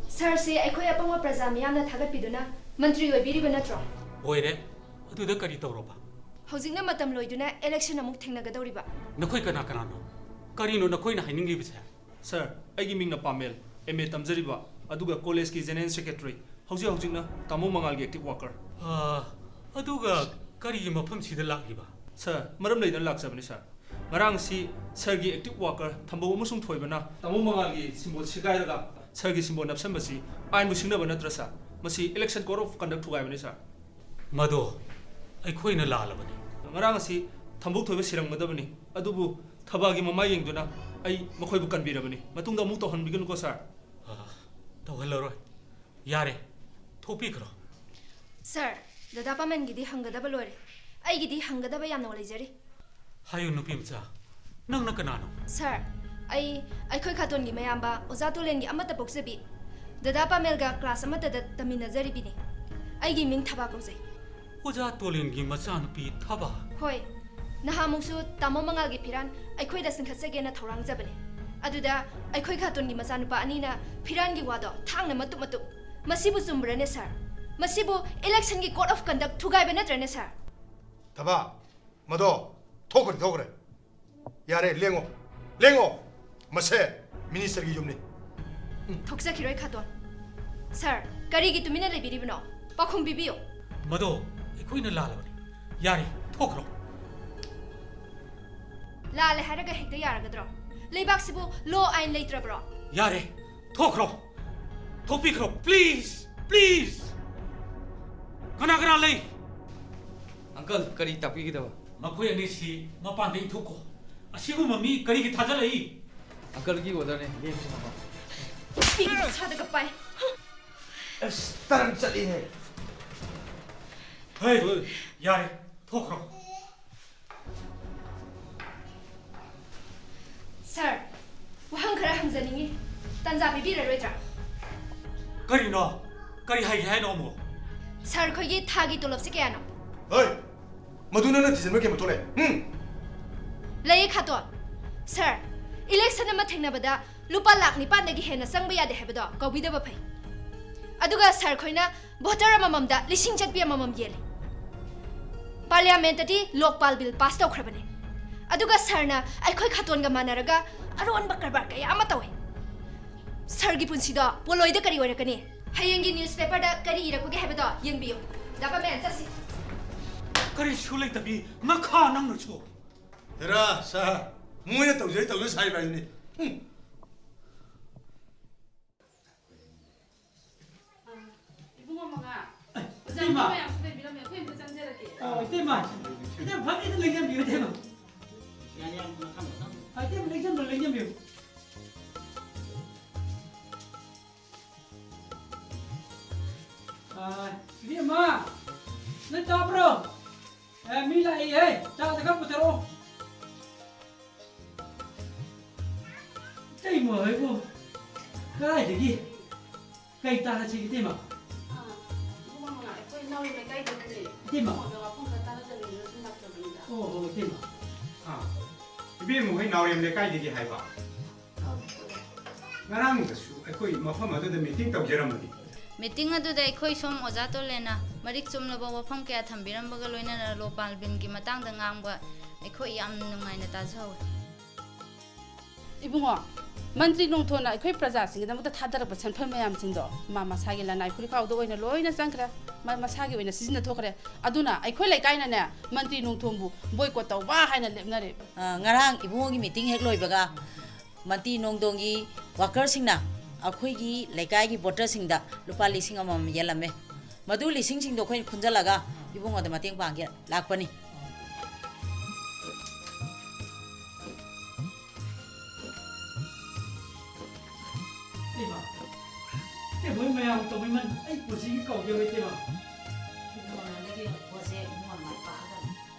ꯁꯥꯔꯁꯦ ꯑꯩꯈꯣꯏ ꯑꯄꯪꯕ ꯄ꯭ꯔꯖꯥ ꯃꯤꯌꯥꯝꯅ ꯊꯥꯒꯠꯄꯤꯗꯨꯅ ꯃꯟꯇ꯭ꯔꯤ ꯑꯣꯏꯕꯤꯔꯤꯕ ꯅꯠꯇ꯭ꯔꯣ? ꯑꯣꯏꯔꯦ꯫ ꯑꯗꯨꯗ ꯀꯔꯤ ꯇꯧꯔꯕ? ꯍꯧꯖꯤꯛꯅ ꯃꯇꯝ ꯂꯣꯏꯗꯨꯅ election ꯑꯃꯨꯛ ꯊꯦꯡꯅꯒꯗꯧꯔꯤꯕ꯫ ꯅꯈꯣꯏ ꯀꯅꯥ ꯀꯅꯥꯅꯣ? ꯀꯔꯤꯅꯣ ꯅꯈꯣꯏꯅ ꯍꯥꯏꯅꯤꯡꯂꯤꯕꯁꯦ? ꯁꯥꯔ, ꯑꯩꯒꯤ ꯃꯤꯡꯅ ꯄꯥꯃꯦꯜ, M A ꯇꯝꯖꯔꯤꯕ, ꯑꯗꯨꯒ ꯀꯣꯂꯦꯖꯀꯤ general secretary, ꯍꯧꯖꯤꯛ ꯍꯧꯖꯤꯛꯅ ꯇꯥꯃꯣ ꯃꯉꯥꯜꯒꯤ active worker꯫ ꯑꯥ, ꯑꯗꯨꯒ ꯀꯔꯤꯒꯤ ꯃꯐꯝꯁꯤꯗ ꯂꯥꯛꯂꯤꯕ? ꯁꯥꯔ, ꯃꯔꯝ ꯂꯩꯗꯅ ꯂꯥꯛꯆꯕꯅꯤ ꯁꯥꯔ꯫ ꯉꯔꯥꯡꯁꯤ ꯁꯥꯔꯒꯤ active worker ꯊꯝꯕꯧ ꯑꯃꯁꯨꯡ ꯊꯣꯏꯕꯅ ꯇꯥꯃꯣ ꯃꯉꯥꯜꯒꯤ symbol ꯁꯦꯒꯥꯏꯔꯒ ꯁꯥꯔꯒꯤ symbol ꯅꯞꯁꯟꯕꯁꯤ ꯑꯥꯏꯟꯕꯨ ꯁꯤꯡꯅꯕ ꯅꯠꯇ꯭ꯔꯥ ꯁꯥꯔ? ꯃꯁꯤ election code of conduct ꯊꯨꯒꯥꯏꯕꯅꯤ ꯁꯥꯔ꯫ ꯃꯗꯣ ꯑꯩꯈꯣꯏꯅ ꯂꯥꯜꯂꯕꯅꯤ꯫ ꯉꯔꯥꯡ ꯑꯁꯤ ꯊꯝꯕꯧ ꯊꯣꯏꯕ ꯁꯤꯔꯝꯒꯗꯕꯅꯤ, ꯑꯗꯨꯕꯨ ꯊꯕꯥꯒꯤ ꯃꯃꯥꯏ ꯌꯦꯡꯗꯨꯅ ꯑꯩ ꯃꯈꯣꯏꯕꯨ ꯀꯟꯕꯤꯔꯕꯅꯤ꯫ ꯃꯇꯨꯡꯗ ꯑꯃꯨꯛ ꯇꯧꯍꯟꯕꯤꯒꯅꯨꯀꯣ ꯁꯥꯔ꯫ ꯑ, ꯇꯧꯍꯜꯂꯔꯣꯏ꯫ ꯌꯥꯔꯦ, ꯊꯣꯛꯄꯤꯈ꯭ꯔꯣ꯫ ꯁꯥꯔ, ꯗꯗꯥ ꯄꯥꯃꯦꯟꯒꯤꯗꯤ ꯍꯪꯒꯗꯕ ꯂꯣꯏꯔꯦ꯫ ꯑꯩꯒꯤꯗꯤ ꯍꯪꯒꯗꯕ ꯌꯥꯝꯅ ꯂꯩꯖꯔꯤ꯫ ꯍꯥꯏꯌꯨ, ꯅꯨꯄꯤ ꯃꯆꯥ, ꯅꯪꯅ ꯀꯅꯥꯅꯣ? ꯁꯥꯔ, ꯑꯩ ꯑꯩꯈꯣꯏ ꯈꯥꯇꯣꯟꯒꯤ ꯃꯌꯥꯝꯕ ꯑꯣꯖꯥ ꯇꯣꯂꯦꯟꯒꯤ ꯑꯃꯠꯇ ꯄꯣꯛꯆꯕꯤ, ꯗꯗꯥ ꯄꯥꯃꯦꯜꯒ class ꯑꯃꯠꯇꯗ ꯇꯝꯃꯤꯟꯅꯖꯔꯤꯕꯤꯅꯤ꯫ ꯑꯩꯒꯤ ꯃꯤꯡ ꯊꯕꯥ ꯀꯧꯖꯩ꯫ ꯑꯣꯖꯥ ꯇꯣꯂꯦꯟꯒꯤ ꯃꯆꯥꯅꯨꯄꯤ ꯊꯕꯥ? ꯍꯣꯏ, ꯅꯍꯥꯟꯃꯨꯛꯁꯨ ꯇꯥꯃꯣ ꯃꯉꯥꯜꯒꯤ ꯐꯤꯔꯥꯟ ꯑꯩꯈꯣꯏꯗ ꯆꯤꯡꯈꯠꯆꯒꯦꯅ ꯊꯧꯔꯥꯡꯖꯕꯅꯤ꯫ ꯑꯗꯨꯗ ꯑꯩꯈꯣꯏ ꯈꯥꯇꯣꯟꯒꯤ ꯃꯆꯥꯅꯨꯄꯥ ꯑꯅꯤꯅ ꯐꯤꯔꯥꯟꯒꯤ ꯋꯥꯗꯣ ꯊꯥꯡꯅ ꯃꯇꯨꯞ ꯃꯇꯨꯞ꯫ ꯃꯁꯤꯕꯨ ꯆꯨꯝꯕ꯭ꯔꯅꯦ ꯁꯥꯔ? ꯃꯁꯤꯕꯨ election ꯒꯤ code of conduct ꯊꯨꯒꯥꯏꯕ ꯅꯠꯇ꯭ꯔꯅꯦ ꯁꯥꯔ? ꯊꯕꯥ, ꯃꯗꯣ ꯊꯣꯛꯈ꯭ꯔꯦ, ꯊꯣꯛꯈ꯭ꯔꯦ꯫ ꯌꯥꯔꯦ, ꯂꯦꯡꯉꯣ, ꯂꯦꯡꯉꯣ꯫ ꯃꯁꯦ minister ꯒꯤ ꯌꯨꯝꯅꯤ꯫ ꯊꯣꯛꯆꯈꯤꯔꯣꯏ ꯈꯥꯇꯣꯟ꯫ ꯁꯥꯔ, ꯀꯔꯤꯒꯤ ꯇꯨꯃꯤꯟꯅ ꯂꯩꯕꯤꯔꯤꯕꯅꯣ? ꯄꯥꯎꯈꯨꯝ ꯄꯤꯕꯤꯌꯨ꯫ ꯃꯗꯣ ꯑꯩꯈꯣꯏꯅ ꯂꯥꯜꯂꯕꯅꯤ꯫ ꯌꯥꯔꯦ, ꯊꯣꯛꯈ꯭ꯔꯣ꯫ ꯂꯥꯜꯂꯦ ꯍꯥꯏꯔꯒ ꯍꯦꯛꯇ ꯌꯥꯔꯒꯗ꯭ꯔꯣ? ꯂꯩꯕꯥꯛꯁꯤꯕꯨ law ꯑꯥꯏꯟ ꯂꯩꯇ꯭ꯔꯕ꯭ꯔꯣ? ꯌꯥꯔꯦ, ꯊꯣꯛꯈ꯭ꯔꯣ꯫ ꯊꯣꯛꯄꯤꯈ꯭ꯔꯣ, please, please꯫ ꯀꯅꯥ ꯀꯅꯥ ꯂꯩ? Uncle, ꯀꯔꯤ ꯇꯥꯛꯄꯤꯒꯗꯕ? ꯃꯈꯣꯏ ꯑꯅꯤꯁꯤ ꯃꯄꯥꯟꯗ ꯏꯟꯊꯣꯛꯈꯣ꯫ ꯑꯁꯤꯒꯨꯝꯕ ꯃꯤ ꯀꯔꯤꯒꯤ ꯊꯥꯖꯤꯜꯂꯛꯏ? Uncle ꯒꯤ order ꯅꯦ, ꯂꯦꯡꯁꯤ ꯃꯄꯥꯟ꯫ ꯄꯤꯔꯤꯕ ꯁꯥꯗꯒ ꯄꯥꯏ꯫ ꯑꯁ, ꯇꯔꯪ ꯆꯠꯂꯤꯍꯦ꯫ ꯍꯩ, ꯌꯥꯔꯦ, ꯊꯣꯛꯈ꯭ꯔꯣ꯫ ꯁꯥꯔ, ꯋꯥꯍꯪ ꯈꯔ ꯍꯪꯖꯅꯤꯡꯉꯤ꯫ ꯇꯥꯟꯖꯥ ꯄꯤꯕꯤꯔꯔꯣꯏꯗ꯭ꯔꯥ? ꯀꯔꯤꯅꯣ? ꯀꯔꯤ ꯍꯥꯏꯒꯦ ꯍꯥꯏꯅꯣ ꯑꯃꯨꯛ? ꯁꯥꯔ, ꯑꯩꯈꯣꯏꯒꯤ ꯊꯥꯒꯤ ꯇꯣꯂꯣꯞꯁꯦ ꯀꯌꯥꯅꯣ? ꯍꯣꯏ, ꯃꯗꯨ ꯅꯪꯅ ꯊꯤꯖꯤꯟꯕ ꯀꯩ ꯃꯊꯧ ꯂꯩ? ꯎꯝ? ꯂꯩꯌꯦ, ꯈꯥꯇꯣꯟ꯫ ꯁꯥꯔ, ꯏꯂꯦꯛꯁꯟ ꯑꯃ ꯊꯦꯡꯅꯕꯗ ꯂꯨꯄꯥ ꯂꯥꯛ ꯅꯤꯄꯥꯟꯗꯒꯤ ꯍꯦꯟꯅ ꯆꯪꯕ ꯌꯥꯗꯦ ꯍꯥꯏꯕꯗꯣ ꯀꯧꯕꯤꯗꯕ ꯐꯩ꯫ ꯑꯗꯨꯒ ꯁꯥꯔ, ꯑꯩꯈꯣꯏꯅ ꯚꯣꯇꯔ ꯑꯃꯃꯝꯗ ꯂꯤꯁꯤꯡ ꯆꯠꯄꯤ ꯑꯃꯃꯝ ꯌꯦꯜꯂꯤ꯫ ꯄꯥꯔꯂꯤꯌꯥꯃꯦꯟꯇꯗꯤ ꯂꯣꯛꯄꯥꯜ ꯕꯤꯜ ꯄꯥꯁ ꯇꯧꯈ꯭ꯔꯕꯅꯤ꯫ ꯑꯗꯨꯒ ꯁꯥꯔꯅ ꯑꯩꯈꯣꯏ ꯈꯥꯇꯣꯟꯒ ꯃꯥꯟꯅꯔꯒ ꯑꯔꯣꯟꯕ ꯀꯔꯕꯥꯔ ꯀꯌꯥ ꯑꯃ ꯇꯧꯏ꯫ ꯁꯥꯔꯒꯤ ꯄꯨꯟꯁꯤꯗꯣ ꯄꯣꯂꯣꯏꯗ ꯀꯔꯤ ꯑꯣꯏꯔꯛꯀꯅꯤ? ꯍꯌꯦꯡꯒꯤ ꯅ꯭ꯌꯨꯁꯄꯦꯄꯔꯗ ꯀꯔꯤ ꯏꯔꯛꯄꯒꯦ ꯍꯥꯏꯕꯗꯣ ꯌꯦꯡꯕꯤꯌꯨ꯫ ꯗꯥ ꯄꯥꯃꯦꯟ, ꯆꯠꯁꯤ꯫ ꯀꯔꯤꯁꯨ ꯂꯩꯇꯕꯤ ꯉꯥꯈꯥ ꯅꯪꯅꯁꯨ꯫ ꯍꯦꯔꯥ, ꯁꯥꯔ, ꯃꯣꯏꯅ ꯇꯧꯖꯩ ꯇꯧꯖꯩ ꯁꯥꯔꯤꯕ ꯍꯥꯏꯗꯨꯅꯤ꯫ ꯎꯝ꯫ ꯏꯕꯨꯡꯉꯣ ꯃꯉꯥ, ꯑꯦ, ꯑꯣꯖꯥ ꯏꯇꯩꯃ꯫ ꯃꯌꯥꯝꯁꯨ ꯂꯩꯕꯤꯔꯝꯃꯦ, ꯑꯩꯈꯣꯏ ꯑꯝꯇ ꯆꯪꯖꯔꯒꯦ꯫ ꯑꯣ, ꯏꯇꯩꯃ꯫ ꯏꯇꯩꯃ, ꯐꯠ ꯏꯇꯩꯃ ꯂꯦꯡꯖꯟꯕꯤꯌꯨ, ꯏꯇꯩꯃ꯫ ꯌꯥꯅꯤ, ꯌꯥꯅꯤ, ꯃꯊꯪ, ꯃꯊꯪ꯫ ꯑ, ꯏꯇꯩꯃ, ꯂꯦꯡꯖꯟꯕꯤꯌꯨ, ꯂꯦꯡꯖꯟꯕꯤꯌꯨ꯫ ꯑ, ꯏꯕꯦꯝꯃ, ꯅꯪ ꯇꯥꯕ꯭ꯔꯣ? ꯑꯦ, ꯃꯤ ꯂꯥꯛꯏꯍꯦ, ꯆꯥ ꯑꯝꯇ ꯈꯔ ꯄꯨꯊꯔꯛꯑꯣ꯫ ꯏꯇꯩꯃ ꯍꯣꯏꯕꯨ ꯀꯗꯥꯏꯗꯒꯤ? ꯀꯩ ꯇꯥꯟꯅꯁꯤꯒꯦ, ꯏꯇꯩꯃ? ꯑꯥ, ꯏꯕꯨꯡꯉꯣ, ꯑꯩꯈꯣꯏ ꯅꯥꯎꯔꯦꯝ ꯂꯩꯀꯥꯏꯗꯒꯤꯅꯦ꯫ ꯏꯇꯩꯃ꯫ ꯏꯕꯨꯡꯉꯣꯗ ꯋꯥꯐꯝ ꯈꯔ ꯇꯥꯟꯅꯖꯅꯤꯡꯗꯅ ꯁꯨꯝ ꯂꯥꯛꯆꯕꯅꯤꯗ꯫ ꯑꯣ, ꯑꯣ, ꯏꯇꯩꯃ꯫ ꯑꯥ, ꯏꯕꯦꯝꯃ ꯍꯣꯏ ꯅꯥꯎꯔꯦꯝ ꯂꯩꯀꯥꯏꯗꯒꯤ ꯍꯥꯏꯕ? ꯑꯥ, ꯍꯣꯏ꯫ ꯉꯔꯥꯡꯗꯁꯨ ꯑꯩꯈꯣꯏ ꯃꯐꯝ ꯑꯗꯨꯗ ꯃꯤꯇꯤꯡ ꯇꯧꯖꯔꯝꯕꯅꯤ꯫ ꯃꯤꯇꯤꯡ ꯑꯗꯨꯗ ꯑꯩꯈꯣꯏ ꯁꯣꯝ ꯑꯣꯖꯥ ꯇꯣꯂꯦꯅ ꯃꯔꯤꯛ ꯆꯨꯝꯂꯕ ꯋꯥꯐꯝ ꯀꯌꯥ ꯊꯝꯕꯤꯔꯝꯕꯒ ꯂꯣꯏꯅꯅ ꯂꯣꯄꯥꯜ ꯕꯤꯜꯒꯤ ꯃꯇꯥꯡꯗ ꯉꯥꯡꯕ ꯑꯩꯈꯣꯏ ꯌꯥꯝ ꯅꯨꯡꯉꯥꯏꯅ ꯇꯥꯖꯍꯧꯋꯤ꯫ ꯏꯕꯨꯡꯉꯣ, ꯃꯟꯇ꯭ꯔꯤ ꯅꯣꯡꯊꯣꯟꯅ ꯑꯩꯈꯣꯏ ꯄ꯭ꯔꯖꯥꯁꯤꯡꯒꯤꯗꯃꯛꯇ ꯊꯥꯗꯔꯛꯄ ꯁꯦꯟꯐꯝ ꯃꯌꯥꯝꯁꯤꯡꯗꯣ ꯃꯥ ꯃꯁꯥꯒꯤ ꯂꯅꯥꯏ ꯐꯨꯔꯤꯠꯈꯥꯎꯗ ꯑꯣꯏꯅ ꯂꯣꯏꯅ ꯆꯪꯈ꯭ꯔꯦ, ꯃꯥ ꯃꯁꯥꯒꯤ ꯑꯣꯏꯅ ꯁꯤꯖꯤꯟꯅꯊꯣꯛꯈ꯭ꯔꯦ꯫ ꯑꯗꯨꯅ ꯑꯩꯈꯣꯏ ꯂꯩꯀꯥꯏꯅꯅꯦ, ꯃꯟꯇ꯭ꯔꯤ ꯅꯣꯡꯊꯣꯟꯕꯨ ꯕꯣꯏꯀꯣꯠ ꯇꯧꯕ ꯍꯥꯏꯅ ꯂꯦꯞꯅꯔꯦ꯫ ꯑ, ꯉꯔꯥꯡ ꯏꯕꯨꯡꯉꯣꯒꯤ ꯃꯤꯇꯤꯡ ꯍꯦꯛ ꯂꯣꯏꯕꯒ ꯃꯟꯇ꯭ꯔꯤ ꯅꯣꯡꯗꯣꯡꯒꯤ ꯋꯥꯀꯔꯁꯤꯡꯅ ꯑꯩꯈꯣꯏꯒꯤ ꯂꯩꯀꯥꯏꯒꯤ ꯚꯣꯇꯔꯁꯤꯡꯗ ꯂꯨꯄꯥ ꯂꯤꯁꯤꯡ ꯑꯃꯃꯝ ꯌꯦꯜꯂꯝꯃꯦ꯫ ꯃꯗꯨ ꯂꯤꯁꯤꯡꯁꯤꯡꯗꯣ ꯑꯩꯈꯣꯏꯅ ꯈꯨꯟꯖꯜꯂꯒ ꯏꯕꯨꯡꯉꯣꯗ ꯃꯇꯦꯡ ꯄꯥꯡꯒꯦ ꯂꯥꯛꯄꯅꯤ꯫ ꯏꯃꯥ, ꯏꯇꯩꯃ ꯃꯌꯥꯝ ꯇꯧꯕꯤꯃꯟ ꯑꯩ ꯄꯨꯟꯁꯤꯒꯤ ꯀꯥꯎꯖꯔꯣꯏ, ꯏꯇꯩꯃ꯫ ꯏꯕꯨꯡꯉꯣ, ꯅꯪꯒꯤ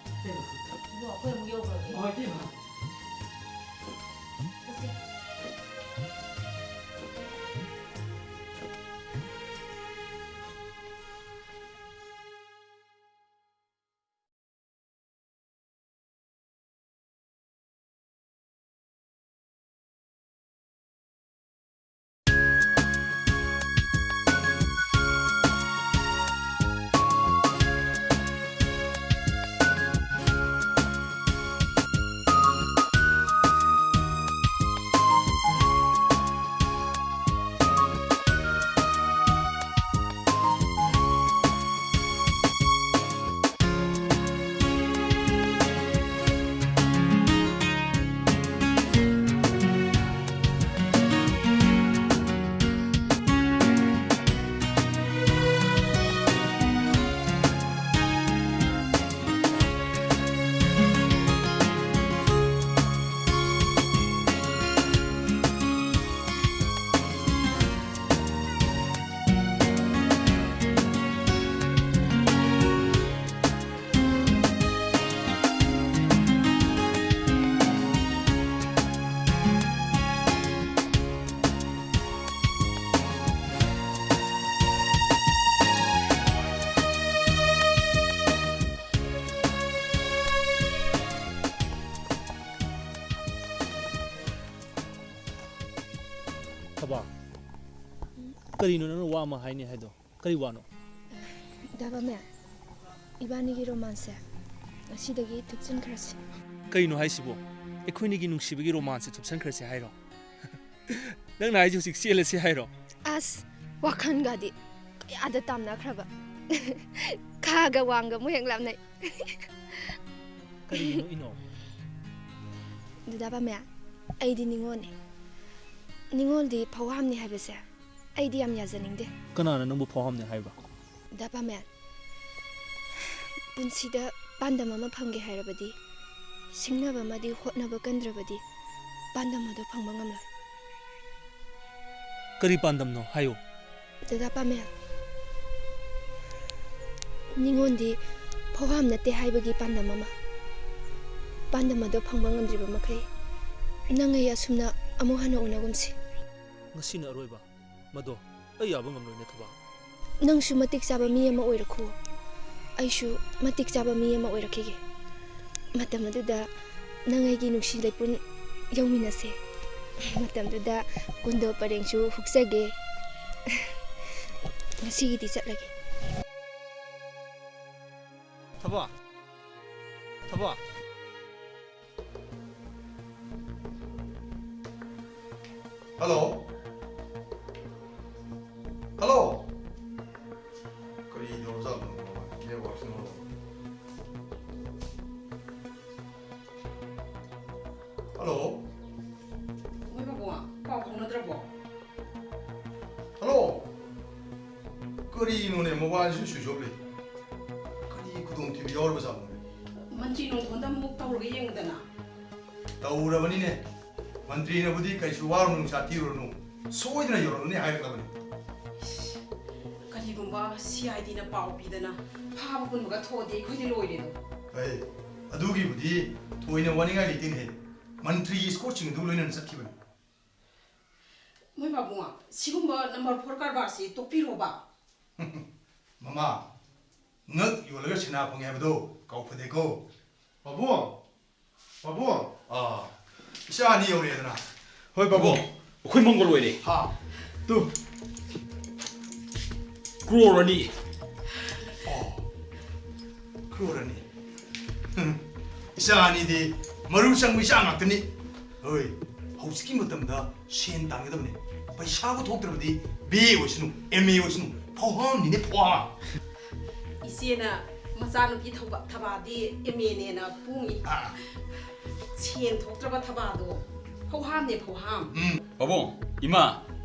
ꯍꯣꯏ, ꯏꯇꯩꯃ꯫ ꯊꯕꯥ, ꯀꯔꯤꯅꯣ ꯅꯪꯅ ꯋꯥ ꯑꯃ ꯍꯥꯏꯅꯤ ꯍꯥꯏꯗꯣ? ꯀꯔꯤ ꯋꯥꯅꯣ? ꯗꯥ ꯕꯥꯃꯦꯟ, ꯏꯕꯥꯅꯤꯒꯤ ꯔꯣꯃꯥꯟꯁꯁꯦ ꯉꯁꯤꯗꯒꯤ ꯊꯨꯞꯆꯤꯟꯈ꯭ꯔꯁꯤ꯫ ꯀꯩꯅꯣ ꯍꯥꯏꯁꯤꯕꯣ? ꯑꯩꯈꯣꯏꯅꯤꯒꯤ ꯅꯨꯡꯁꯤꯕꯒꯤ ꯔꯣꯃꯥꯟꯁꯁꯦ ꯊꯨꯞꯆꯟꯈ꯭ꯔꯁꯤ ꯍꯥꯏꯔꯣ? ꯅꯪꯅ ꯍꯥꯏꯁꯤ ꯍꯧꯖꯤꯛ ꯆꯦꯜꯂꯁꯤ ꯍꯥꯏꯔꯣ? ꯑꯁ, ꯋꯥꯈꯜꯒꯗꯤ ꯀꯌꯥꯗ ꯇꯥꯝꯅꯈ꯭ꯔꯕ꯫ ꯈꯥꯒ ꯋꯥꯡꯒ ꯑꯃꯨꯛ ꯍꯦꯛ ꯂꯥꯞꯅꯩ꯫ ꯀꯔꯤꯒꯤꯅꯣ ꯏꯅꯣ? ꯗꯥ ꯕꯥꯃꯦꯟ, ꯑꯩꯗꯤ ꯅꯤꯉꯣꯜꯅꯤ꯫ ꯅꯤꯉꯣꯜꯗꯤ ꯐꯥꯎꯍꯥꯝꯅꯤ ꯍꯥꯏꯕꯁꯦ ꯑꯩꯗꯤ ꯌꯥꯝ ꯌꯥꯖꯅꯤꯡꯗꯦ꯫ ꯀꯅꯥꯅ ꯅꯪꯕꯨ ꯐꯥꯎꯍꯥꯝꯅꯤ ꯍꯥꯏꯕ? ꯗꯥ ꯕꯥꯃꯦꯟ, ꯄꯨꯟꯁꯤꯗ ꯄꯥꯟꯗꯝ ꯑꯃ ꯐꯪꯒꯦ ꯍꯥꯏꯔꯕꯗꯤ, ꯁꯤꯡꯅꯕ ꯑꯃꯗꯤ ꯍꯣꯠꯅꯕ ꯀꯟꯗ꯭ꯔꯕꯗꯤ ꯄꯥꯟꯗꯝ ꯑꯗꯨ ꯐꯪꯕ ꯉꯝꯂꯣꯏ꯫ ꯀꯔꯤ ꯄꯥꯟꯗꯝꯅꯣ ꯍꯥꯏꯌꯨ꯫ ꯗꯥ ꯕꯥꯃꯦꯟ, ꯅꯤꯉꯣꯜꯗꯤ ꯐꯥꯎꯍꯥꯝ ꯅꯠꯇꯦ ꯍꯥꯏꯕꯒꯤ ꯄꯥꯟꯗꯝ ꯑꯃ꯫ ꯄꯥꯟꯗꯝ ꯑꯗꯣ ꯐꯪꯕ ꯉꯝꯗ꯭ꯔꯤꯕ ꯃꯈꯩ, ꯅꯪ ꯑꯩ ꯑꯁꯨꯝꯅ ꯑꯃꯨꯛ ꯍꯟꯅ ꯎꯅꯒꯨꯝꯁꯤ꯫ ꯉꯁꯤꯅ ꯑꯔꯣꯏꯕ꯫ ꯃꯗꯣ ꯑꯩ ꯌꯥꯕ ꯉꯝꯂꯣꯏꯅꯦ, ꯊꯕꯥ꯫ ꯅꯪꯁꯨ ꯃꯇꯤꯛ ꯆꯥꯕ ꯃꯤ ꯑꯃ ꯑꯣꯏꯔꯛꯈꯣ꯫ ꯑꯩꯁꯨ ꯃꯇꯤꯛ ꯆꯥꯕ ꯃꯤ ꯑꯃ ꯑꯣꯏꯔꯛꯈꯤꯒꯦ꯫ ꯃꯇꯝ ꯑꯗꯨꯗ ꯅꯪ ꯑꯩꯒꯤ ꯅꯨꯡꯁꯤ ꯂꯩꯄꯨꯟ ꯌꯧꯃꯤꯟꯅꯁꯦ꯫ ꯃꯇꯝꯗꯨꯗ ꯀꯨꯟꯗꯣ ꯄꯔꯦꯡꯁꯨ ꯍꯨꯛꯆꯒꯦ꯫ ꯉꯁꯤꯒꯤꯗꯤ ꯆꯠꯂꯒꯦ꯫ ꯊꯕꯥ꯫ ꯊꯕꯥ꯫ ꯍꯜꯂꯣ꯫ ꯍꯜꯂꯣ꯫ ꯀꯔꯤ ꯇꯧꯔꯖꯥꯠꯅꯣ? ꯅꯦꯠꯋꯥꯛꯁꯤꯅ ꯃꯔꯣꯜ ꯑꯃ꯫ ꯍꯜꯂꯣ꯫ ꯃꯣꯏ ꯄꯥꯕꯨꯡ, ꯄꯥꯎ ꯐꯥꯎꯅꯗ꯭ꯔꯕꯣ? ꯍꯜꯂꯣ꯫ ꯀꯔꯤꯅꯣꯅꯦ, ꯃꯣꯕꯥꯏꯜꯁꯤꯁꯨ ꯁ꯭ꯋꯤꯆ ꯑꯣꯐ ꯂꯩ꯫ ꯀꯔꯤ ꯈꯨꯗꯣꯡꯊꯤꯕ ꯌꯥꯎꯔꯕꯖꯥꯠꯅꯣꯅꯦ? ꯃꯟꯇ꯭ꯔꯤ ꯅꯣꯡꯊꯣꯟꯗ ꯑꯃꯨꯛ ꯇꯧꯔꯒ ꯌꯦꯡꯉꯨꯗꯅ꯫ ꯇꯧꯔꯕꯅꯤꯅꯦ꯫ ꯃꯟꯇ꯭ꯔꯤꯅꯕꯨꯗꯤ "ꯀꯩꯁꯨ ꯋꯥꯔꯨꯅꯨ, ꯁꯥꯊꯤꯔꯨꯔꯅꯨ, ꯁꯣꯏꯗꯅ ꯌꯧꯔꯛꯂꯅꯤ" ꯍꯥꯏꯔꯛꯂꯕꯅꯤ꯫ ꯏꯁ, ꯀꯔꯤꯒꯨꯝꯕ ꯁꯤ ꯑꯥꯏ ꯗꯤꯅ ꯄꯥꯎ ꯄꯤꯗꯅ ꯐꯥꯕ ꯄꯨꯟꯕꯒ ꯊꯣꯛꯑꯗꯤ ꯑꯩꯈꯣꯏꯗꯤ ꯂꯣꯏꯔꯦꯗꯣ꯫ ꯑꯦ, ꯑꯗꯨꯒꯤꯕꯨꯗꯤ ꯊꯣꯏꯅ ꯋꯥꯅꯤꯡꯉꯥꯏ ꯂꯩꯇꯦꯅꯦꯍꯦ꯫ ꯃꯟꯇ꯭ꯔꯤꯒꯤ ꯏꯁꯀꯣꯔꯠꯁꯤꯡ ꯑꯗꯨ ꯂꯣꯏꯅꯅ ꯆꯠꯈꯤꯕꯅꯤ꯫ ꯃꯣꯏ ꯄꯥꯕꯨꯡ, ꯁꯤꯒꯨꯝꯕ ꯅꯝꯕꯔ ꯐꯣꯔ ꯀꯔꯕꯥꯔꯁꯤ ꯇꯣꯛꯄꯤꯔꯣꯕ꯫ ꯃꯃꯥ, ꯉꯛ ꯌꯣꯜꯂꯒ ꯁꯅꯥ ꯐꯪꯉꯦ ꯍꯥꯏꯕꯗꯣ ꯀꯥꯎꯐꯗꯦꯀꯣ꯫ ꯄꯥꯕꯨꯡ! ꯄꯥꯕꯨꯡ! ꯑꯥ, ꯏꯆꯥ ꯑꯅꯤ ꯌꯧꯔꯛꯑꯦꯗꯅ꯫ ꯍꯣꯏ, ꯄꯥꯕꯨꯡ꯫ ꯑꯩꯈꯣꯏ ꯃꯪꯒꯣꯜ ꯑꯣꯏꯔꯦ꯫ ꯍꯥ? ꯇꯨ꯫ ꯀ꯭ꯔꯣꯔ ꯑꯅꯤ꯫ ꯑꯣ, ꯀ꯭ꯔꯣꯔ ꯑꯅꯤ꯫ ꯏꯆꯥ ꯑꯅꯤꯗꯤ ꯃꯔꯨ ꯆꯪꯕ ꯏꯆꯥ ꯉꯥꯛꯇꯅꯤ꯫ ꯍꯣꯏ, ꯍꯧꯖꯤꯛꯀꯤ ꯃꯇꯝꯗ ꯁꯦꯟ ꯇꯥꯟꯒꯗꯕꯅꯤ꯫ ꯄꯩꯁꯥꯕꯨ ꯊꯣꯛꯇ꯭ꯔꯕꯗꯤ ꯕꯤ ꯑꯦ ꯑꯣꯏꯁꯅꯨ, ꯑꯦꯝ ꯑꯦ ꯑꯣꯏꯁꯅꯨ, ꯐꯧꯍꯥꯝꯅꯤꯅꯦ, ꯐꯧꯍꯥꯝ꯫ ꯏꯆꯦꯅ ꯃꯆꯥꯅꯨꯄꯤ ꯊꯧꯕ-, ꯊꯕꯥꯗꯤ ꯑꯦꯝ ꯑꯦꯅꯦꯅ ꯄꯣꯡꯉꯤ꯫ ꯑꯥ꯫ ꯁꯦꯟ ꯊꯣꯛꯇ꯭ꯔꯕ ꯊꯕꯥꯗꯣ ꯐꯧꯍꯥꯝꯅꯦ, ꯐꯧꯍꯥꯝ꯫ ꯎꯝ꯫ ꯄꯥꯕꯨꯡ, ꯏꯃꯥ,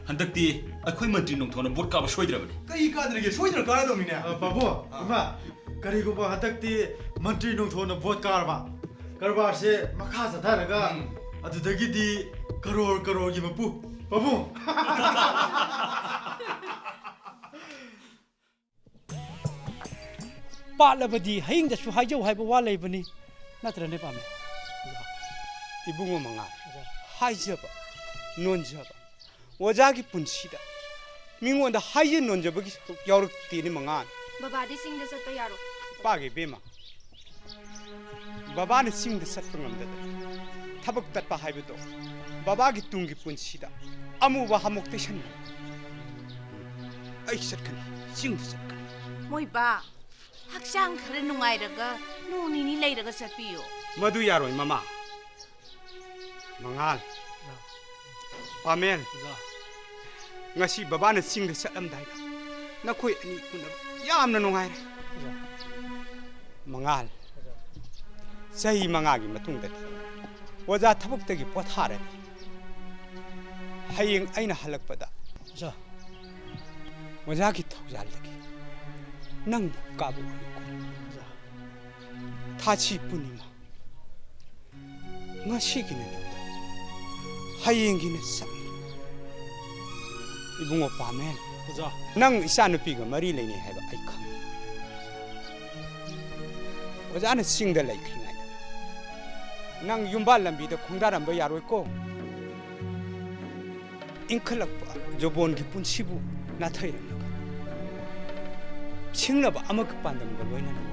ꯍꯟꯗꯛꯇꯤ ꯑꯩꯈꯣꯏ ꯃꯟꯇ꯭ꯔꯤ ꯅꯣꯡꯊꯣꯟꯅ ꯚꯣꯠ ꯀꯥꯕ ꯁꯣꯏꯗ꯭ꯔꯕꯅꯤ꯫ ꯀꯔꯤ ꯀꯥꯗ꯭ꯔꯤꯒꯦ? ꯁꯣꯏꯗꯅ ꯀꯥꯔꯗꯧꯅꯤꯅꯦ꯫ ꯑ, ꯄꯥꯕꯨꯡ, ꯑꯥ꯫ ꯏꯃꯥ, ꯀꯔꯤꯒꯨꯝꯕ ꯍꯟꯗꯛꯇꯤ ꯃꯟꯇ꯭ꯔꯤ ꯅꯣꯡꯊꯣꯟꯅ ꯚꯣꯠ ꯀꯥꯔꯕ, ꯀꯔꯕꯥꯔꯁꯦ ꯃꯈꯥ ꯆꯠꯊꯔꯒ, ꯎꯝ꯫ ꯑꯗꯨꯗꯒꯤꯗꯤ ꯀꯔꯣꯔ ꯀꯔꯣꯔꯒꯤ ꯃꯄꯨ꯫ ꯄꯥꯕꯨꯡ! ꯄꯥꯠꯂꯕꯗꯤ ꯍꯌꯤꯡꯗꯁꯨ ꯍꯥꯏꯖꯧ ꯍꯥꯏꯕ ꯋꯥ ꯂꯩꯕꯅꯤ, ꯅꯠꯇ꯭ꯔꯅꯦ, ꯄꯥꯝꯃꯦ? ꯏꯕꯨꯡꯉꯣ ꯃꯉꯥꯜ, ꯍꯥꯏꯖꯕ, ꯅꯣꯟꯖꯕ, ꯑꯣꯖꯥꯒꯤ ꯄꯨꯟꯁꯤꯗ ꯃꯤꯉꯣꯟꯗ ꯍꯥꯏꯖ ꯅꯣꯟꯖꯕꯒꯤ ꯁꯔꯨꯛ ꯌꯥꯎꯔꯛꯇꯦꯅꯦ ꯃꯉꯥꯜ꯫ ꯕꯕꯥꯗꯤ ꯆꯤꯡꯗ ꯆꯠꯄ ꯌꯥꯔꯣꯏ꯫ ꯄꯥꯒꯦ ꯏꯕꯦꯝꯃ, ꯕꯕꯥꯅ ꯆꯤꯡꯗ ꯆꯠꯄ ꯉꯝꯗꯗꯅ ꯊꯕꯛ ꯇꯠꯄ ꯍꯥꯏꯕꯗꯣ ꯕꯕꯥꯒꯤ ꯇꯨꯡꯒꯤ ꯄꯨꯟꯁꯤꯗ ꯑꯃꯨꯕ ꯍꯥꯃꯣꯛ ꯇꯩꯁꯟꯕ꯫ ꯑꯩ ꯆꯠꯀꯅꯤ, ꯆꯤꯡꯗ ꯆꯠꯀꯅꯤ꯫ ꯃꯣꯏꯕꯥ, ꯍꯛꯆꯥꯡ ꯈꯔ ꯅꯨꯡꯉꯥꯏꯔꯒ ꯅꯣꯡ ꯅꯤꯅꯤ ꯂꯩꯔꯒ ꯆꯠꯄꯤꯌꯨ꯫ ꯃꯗꯨ ꯌꯥꯔꯣꯏ ꯃꯃꯥ꯫ ꯃꯉꯥꯜ, ꯄꯥꯃꯦꯜ, ꯉꯁꯤ ꯕꯕꯥꯅ ꯆꯤꯡꯗ ꯆꯠꯂꯝꯗꯥꯏꯗ ꯅꯈꯣꯏ ꯑꯅꯤ ꯎꯅꯕ ꯌꯥꯝꯅ ꯅꯨꯡꯉꯥꯏꯔꯦ꯫ ꯃꯉꯥꯜ, ꯆꯍꯤ ꯃꯉꯥꯒꯤ ꯃꯇꯨꯡꯗꯗꯤ ꯑꯣꯖꯥ ꯊꯕꯛꯇꯒꯤ ꯄꯣꯊꯥꯔꯅꯤ꯫ ꯍꯌꯦꯡ ꯑꯩꯅ ꯍꯜꯂꯛꯄꯗ ꯑꯣꯖꯥ, ꯑꯣꯖꯥꯒꯤ ꯊꯧꯖꯥꯜꯗꯒꯤ ꯅꯪꯕꯨ ꯀꯥꯕ ꯑꯣꯏꯌꯨꯀꯣ꯫ ꯊꯥꯁꯤ ꯄꯨꯔꯅꯤꯃꯥ, ꯉꯁꯤꯒꯤꯅ ꯅꯪꯗ, ꯍꯌꯦꯡꯒꯤꯅ ꯁꯛꯅꯤ꯫ ꯏꯕꯨꯡꯉꯣ ꯄꯥꯃꯦꯜ, ꯑꯣꯖꯥ꯫ ꯅꯪ ꯏꯆꯥꯅꯨꯄꯤꯒ ꯃꯔꯤ ꯂꯩꯅꯩ ꯍꯥꯏꯕ ꯑꯩ ꯈꯪꯏ꯫ ꯑꯣꯖꯥꯅ ꯆꯤꯡꯗ ꯂꯩꯈ꯭ꯔꯤꯉꯩꯗ ꯅꯪ ꯌꯨꯝꯕꯥꯜ ꯂꯝꯕꯤꯗ ꯈꯣꯡꯗꯥꯔꯝꯕ ꯌꯥꯔꯣꯏꯀꯣ꯫ ꯏꯟꯈꯠꯂꯛꯄ ꯖꯣꯕꯣꯟꯒꯤ ꯄꯨꯟꯁꯤꯕꯨ ꯅꯥꯊꯩꯔꯝꯂꯒ ꯁꯤꯡꯅꯕ ꯑꯃꯒꯤ ꯄꯥꯟꯗꯝꯒ ꯂꯣꯏꯅꯅ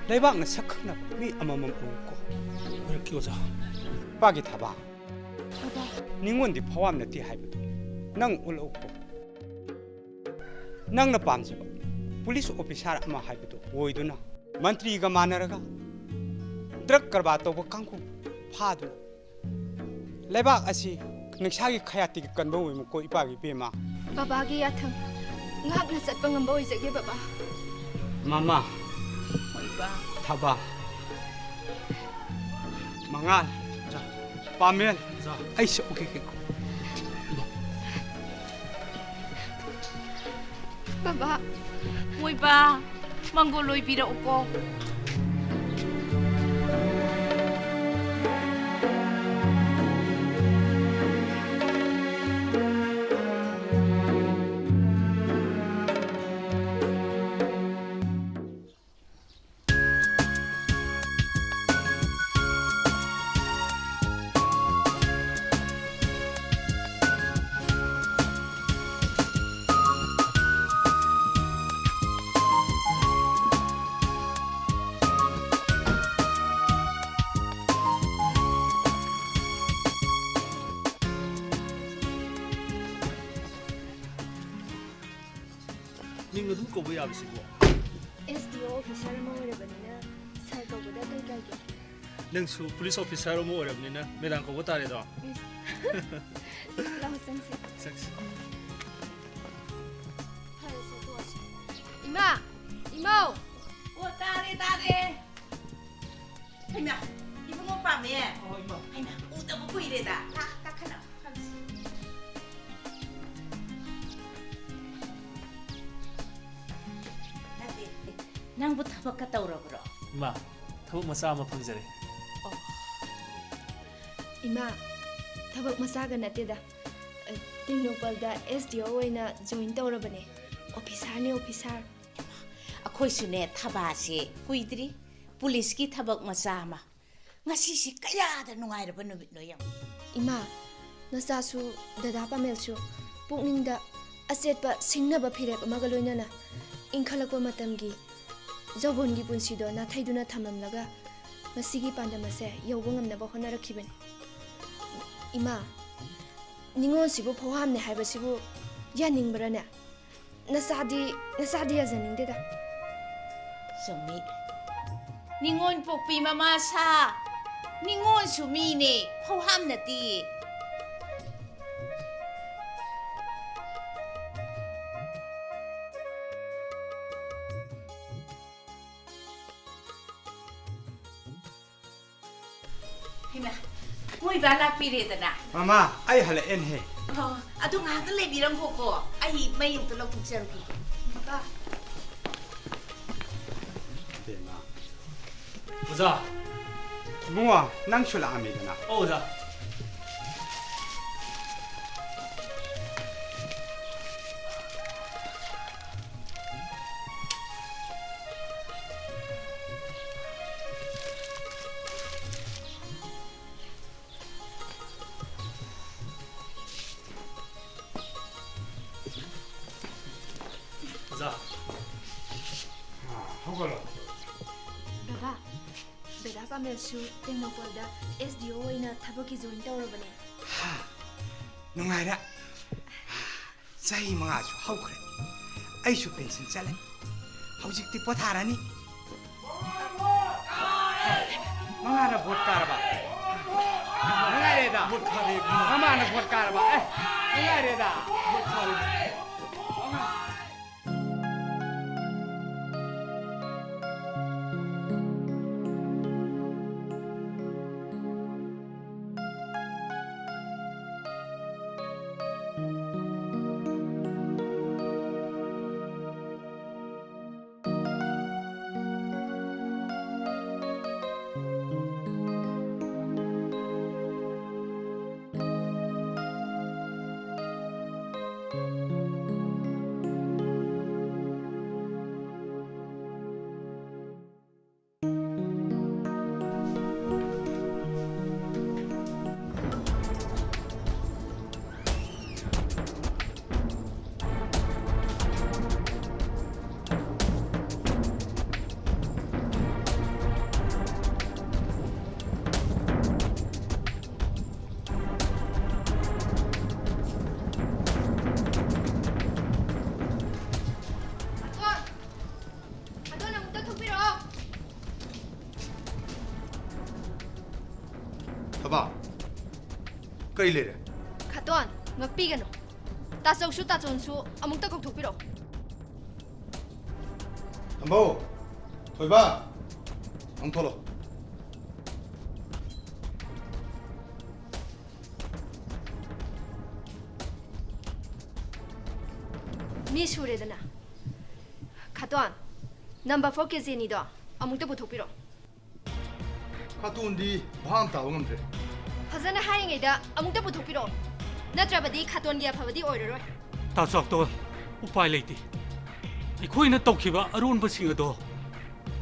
ꯂꯩꯕꯥꯛꯅ ꯁꯛ ꯈꯪꯅꯕ ꯃꯤ ꯑꯃꯃꯝ ꯑꯣꯏꯌꯨꯀꯣ꯫ ꯑꯣꯏꯔꯛꯀꯦ, ꯑꯣꯖꯥ꯫ ꯅꯨꯄꯥꯒꯤ ꯊꯕꯛ꯫ ꯕꯕꯥ꯫ ꯅꯤꯉꯣꯟꯗꯤ ꯐꯋꯥꯝ ꯅꯠꯇꯦ ꯍꯥꯏꯕꯗꯨ ꯅꯪ ꯎꯠꯂꯛꯎꯀꯣ꯫ ꯅꯪꯅ ꯄꯥꯝꯖꯕ ꯄꯨꯂꯤꯁ ꯑꯣꯐꯤꯁꯥꯔ ꯑꯃ ꯍꯥꯏꯕꯗꯨ ꯑꯣꯏꯗꯨꯅ ꯃꯟꯇ꯭ꯔꯤꯒ ꯃꯥꯟꯅꯔꯒ ꯗ꯭ꯔꯒ ꯀꯔꯕꯥꯔ ꯇꯧꯕ ꯀꯥꯡꯕꯨ ꯐꯥꯗꯨꯅ ꯂꯩꯕꯥꯛ ꯑꯁꯤ ꯅꯤꯡꯁꯥꯒꯤ ꯈꯌꯥꯠꯇꯒꯤ ꯀꯟꯕ ꯑꯣꯏꯃꯨꯀꯣ ꯏꯄꯥꯒꯤ ꯏꯕꯦꯝꯃ꯫ ꯕꯕꯥꯒꯤ ꯌꯥꯊꯪ ꯉꯥꯛꯅ ꯆꯠꯄ ꯉꯝꯕ ꯑꯣꯏꯖꯒꯦ ꯕꯕꯥ꯫ ꯃꯃꯥ꯫ ꯑꯣꯏꯕ꯫ ꯊꯕꯥ꯫ ꯃꯉꯥꯜ꯫ ꯄꯥꯃꯦꯜ꯫ ꯑꯩ ꯁꯣꯛꯎꯈꯤꯒꯦꯀꯣ꯫ ꯕꯕꯥ꯫ ꯑꯣꯏꯕ꯫ ꯃꯪꯒꯣꯜ ꯑꯣꯏꯕꯤꯔꯛꯎꯀꯣ꯫ ꯃꯤꯡ ꯑꯗꯨꯝ ꯀꯧꯕ ꯌꯥꯕꯁꯤꯕꯨ? ꯑꯦꯁ ꯗꯤ ꯑꯣ ꯑꯣꯐꯤꯁꯥꯔ ꯑꯃ ꯑꯣꯏꯔꯕꯅꯤꯅ ꯁꯥꯔ ꯀꯧꯕꯗ ꯀꯩ ꯀꯥꯏꯒꯦ? ꯅꯪꯁꯨ ꯄꯨꯂꯤꯁ ꯑꯣꯐꯤꯁꯥꯔ ꯑꯃ ꯑꯣꯏꯔꯕꯅꯤꯅ ꯃꯦꯗꯥꯝ ꯀꯧꯕ ꯇꯥꯔꯦꯗꯣ꯫ ꯂꯥꯛꯑꯣ, ꯆꯪꯁꯤ꯫ ꯆꯪꯁꯤ꯫ ꯐꯔꯦꯁꯦ, ꯇꯣꯛꯑꯁꯤ꯫ ꯏꯃꯥ! ꯏꯃꯧ! ꯑꯣ, ꯇꯥꯔꯦ, ꯇꯥꯔꯦ꯫ ꯍꯩꯃꯥ, ꯏꯕꯨꯡꯉꯣ ꯄꯥꯝꯃꯦ꯫ ꯑꯣ, ꯏꯃꯥ꯫ ꯍꯩꯃꯥ, ꯎꯗꯕ ꯀꯨꯏꯔꯦꯗ꯫ ꯂꯥꯛ, ꯀꯥꯈꯠꯂꯣ꯫ ꯅꯠꯇꯦ, ꯅꯪꯕꯨ ꯊꯕꯛꯀ ꯇꯧꯔꯕ꯭ꯔꯣ? ꯏꯃꯥ, ꯊꯕꯛ ꯃꯆꯥ ꯑꯃ ꯐꯪꯖꯔꯦ꯫ ꯑꯣ꯫ ꯏꯃꯥ, ꯊꯕꯛ ꯃꯆꯥꯒ ꯅꯠꯇꯦꯗ꯫ ꯑ, ꯇꯦꯡꯅꯧꯄꯜꯗ ꯑꯦꯁ ꯗꯤ ꯑꯣ ꯑꯣꯏꯅ ꯖꯣꯏꯟ ꯇꯧꯔꯕꯅꯦ꯫ ꯑꯣꯐꯤꯁꯥꯔꯅꯦ, ꯑꯣꯐꯤꯁꯥꯔ꯫ ꯑꯩꯈꯣꯏꯁꯨꯅꯦ, ꯊꯕꯥꯁꯦ ꯀꯨꯏꯗ꯭ꯔꯤ꯫ ꯄꯨꯂꯤꯁꯀꯤ ꯊꯕꯛ ꯃꯆꯥ ꯑꯃ꯫ ꯉꯁꯤꯁꯤ ꯀꯌꯥꯗ ꯅꯨꯡꯉꯥꯏꯔꯕ ꯅꯨꯃꯤꯠꯅꯣ ꯌꯦꯡꯉꯨ꯫ ꯏꯃꯥ, ꯅꯆꯥꯁꯨ ꯗꯗꯥ ꯄꯥꯃꯦꯜꯁꯨ ꯄꯨꯛꯅꯤꯡꯗ ꯑꯆꯦꯠꯄ ꯁꯤꯡꯅꯕ ꯐꯤꯔꯦꯞ ꯑꯃꯒ ꯂꯣꯏꯅꯅ ꯏꯟꯈꯠꯂꯛꯄ ꯃꯇꯝꯒꯤ ꯖꯧꯕꯣꯟꯒꯤ ꯄꯨꯟꯁꯤꯗꯣ ꯅꯥꯊꯩꯗꯨꯅ ꯊꯝꯂꯝꯂꯒ ꯃꯁꯤꯒꯤ ꯄꯥꯟꯗꯝ ꯑꯁꯦ ꯌꯧꯕ ꯉꯝꯅꯕ ꯍꯣꯠꯅꯔꯛꯈꯤꯕꯅꯤ꯫ ꯏꯃꯥ, ꯅꯤꯉꯣꯜꯁꯤꯕꯨ ꯐꯧꯍꯥꯝꯅꯦ ꯍꯥꯏꯕꯁꯤꯕꯨ ꯌꯥꯅꯤꯡꯕ꯭ꯔꯥꯅꯦ? ꯅꯆꯥꯗꯤ, ꯅꯆꯥꯗꯤ ꯌꯥꯖꯅꯤꯡꯗꯦꯗ꯫ ꯆꯨꯝꯃꯤ꯫ ꯅꯤꯉꯣꯜ ꯄꯣꯛꯄꯤ ꯃꯃꯥ ꯁꯥ, ꯅꯤꯉꯣꯜꯁꯨ ꯃꯤꯅꯦ, ꯐꯧꯍꯥꯝ ꯅꯠꯇꯤꯌꯦ꯫ ꯍꯩꯃꯥ, ꯃꯣꯏ ꯕꯥ ꯂꯥꯛꯄꯤꯔꯦꯗꯅ꯫ ꯃꯃꯥ, ꯑꯩ ꯍꯜꯂꯛꯑꯦꯅꯦꯍꯦ꯫ ꯑꯣ, ꯑꯗꯨ ꯉꯥꯏꯍꯥꯛꯇ ꯂꯩꯕꯤꯔꯝꯈꯣꯀꯣ, ꯑꯩ ꯃꯩ ꯑꯝꯇ ꯂꯧꯊꯣꯛꯆꯔꯨꯈꯤꯒꯦ꯫ ꯕꯥ꯫ ꯕꯦꯝꯃ꯫ ꯑꯣꯖꯥ꯫ ꯏꯕꯨꯡꯉꯣ, ꯅꯪꯁꯨ ꯂꯥꯛꯑꯝꯃꯦꯗꯅ꯫ ꯑꯣ, ꯑꯣꯖꯥ꯫ ꯑꯣꯖꯥ꯫ ꯑꯥ, ꯍꯧꯒꯠꯂꯣ꯫ ꯕꯕꯥ, ꯗꯗꯥ ꯄꯥꯃꯦꯜꯁꯨ ꯇꯦꯡꯅꯧꯄꯜꯗ ꯑꯦꯁ ꯗꯤ ꯑꯣ ꯑꯣꯏꯅ ꯊꯕꯛꯀꯤ ꯖꯣꯏꯟ ꯇꯧꯔꯕꯅꯦ꯫ ꯍꯥ, ꯅꯨꯡꯉꯥꯏꯔꯦ꯫ ꯆꯍꯤ ꯃꯉꯥꯁꯨ ꯍꯧꯈ꯭ꯔꯦ꯫ ꯑꯩꯁꯨ ꯄꯦꯟꯁꯤꯟ ꯆꯠꯂꯦ꯫ ꯍꯧꯖꯤꯛꯇꯤ ꯄꯣꯊꯥꯔꯅꯤ꯫ ꯃꯉꯥꯅ ꯚꯣꯠ ꯀꯥꯔꯕ? ꯅꯨꯡꯉꯥꯏꯔꯦꯗ꯫ ꯚꯣꯠ ꯀꯥꯔꯦ꯫ ꯃꯉꯥꯅ ꯚꯣꯠ ꯀꯥꯔꯕ? ꯑꯦ, ꯅꯨꯡꯉꯥꯏꯔꯦꯗ꯫ ꯚꯣꯠ ꯀꯥꯔꯦ꯫ ꯈꯥꯇꯣꯟ! ꯈꯥꯇꯣꯟ, ꯑꯃꯨꯛꯇ ꯊꯣꯛꯄꯤꯔꯛꯑꯣ꯫ ꯊꯕꯥ, ꯀꯔꯤ ꯂꯩꯔꯦ? ꯈꯥꯇꯣꯟ, ꯉꯛꯄꯤꯒꯅꯨ꯫ ꯇꯥꯆꯧꯁꯨ ꯇꯥꯆꯣꯟꯁꯨ ꯑꯃꯨꯛꯇ ꯀꯧꯊꯣꯛꯄꯤꯔꯛꯑꯣ꯫ ꯊꯝꯕꯧ, ꯊꯣꯏꯕ, ꯑꯃꯨꯛ ꯊꯣꯛꯂꯛꯑꯣ꯫ ꯃꯤ ꯁꯨꯔꯦꯗꯅ꯫ ꯈꯥꯇꯣꯟ, ꯅꯝꯕꯔ ꯐꯣꯔ ꯀꯦ ꯖꯤ ꯑꯅꯤꯗꯣ ꯑꯃꯨꯛꯇ ꯄꯨꯊꯣꯛꯄꯤꯔꯛꯑꯣ꯫ ꯈꯥꯇꯣꯟꯗꯤ ꯚꯥꯞ ꯇꯥꯕ ꯉꯝꯗ꯭ꯔꯦ꯫ ꯐꯖꯅ ꯍꯥꯏꯔꯤꯉꯩꯗ ꯑꯃꯨꯛꯇ ꯄꯨꯊꯣꯛꯄꯤꯔꯛꯑꯣ꯫ ꯅꯠꯇ꯭ꯔꯕꯗꯤ ꯈꯥꯇꯣꯟꯒꯤ ꯑꯐꯕꯗꯤ ꯑꯣꯏꯔꯔꯣꯏ꯫ ꯇꯥ ꯆꯥꯎꯇꯣꯟ, ꯎꯄꯥꯏ ꯂꯩꯇꯦ꯫ ꯑꯩꯈꯣꯏꯅ ꯇꯧꯈꯤꯕ ꯑꯔꯣꯟꯕꯁꯤꯡ ꯑꯗꯣ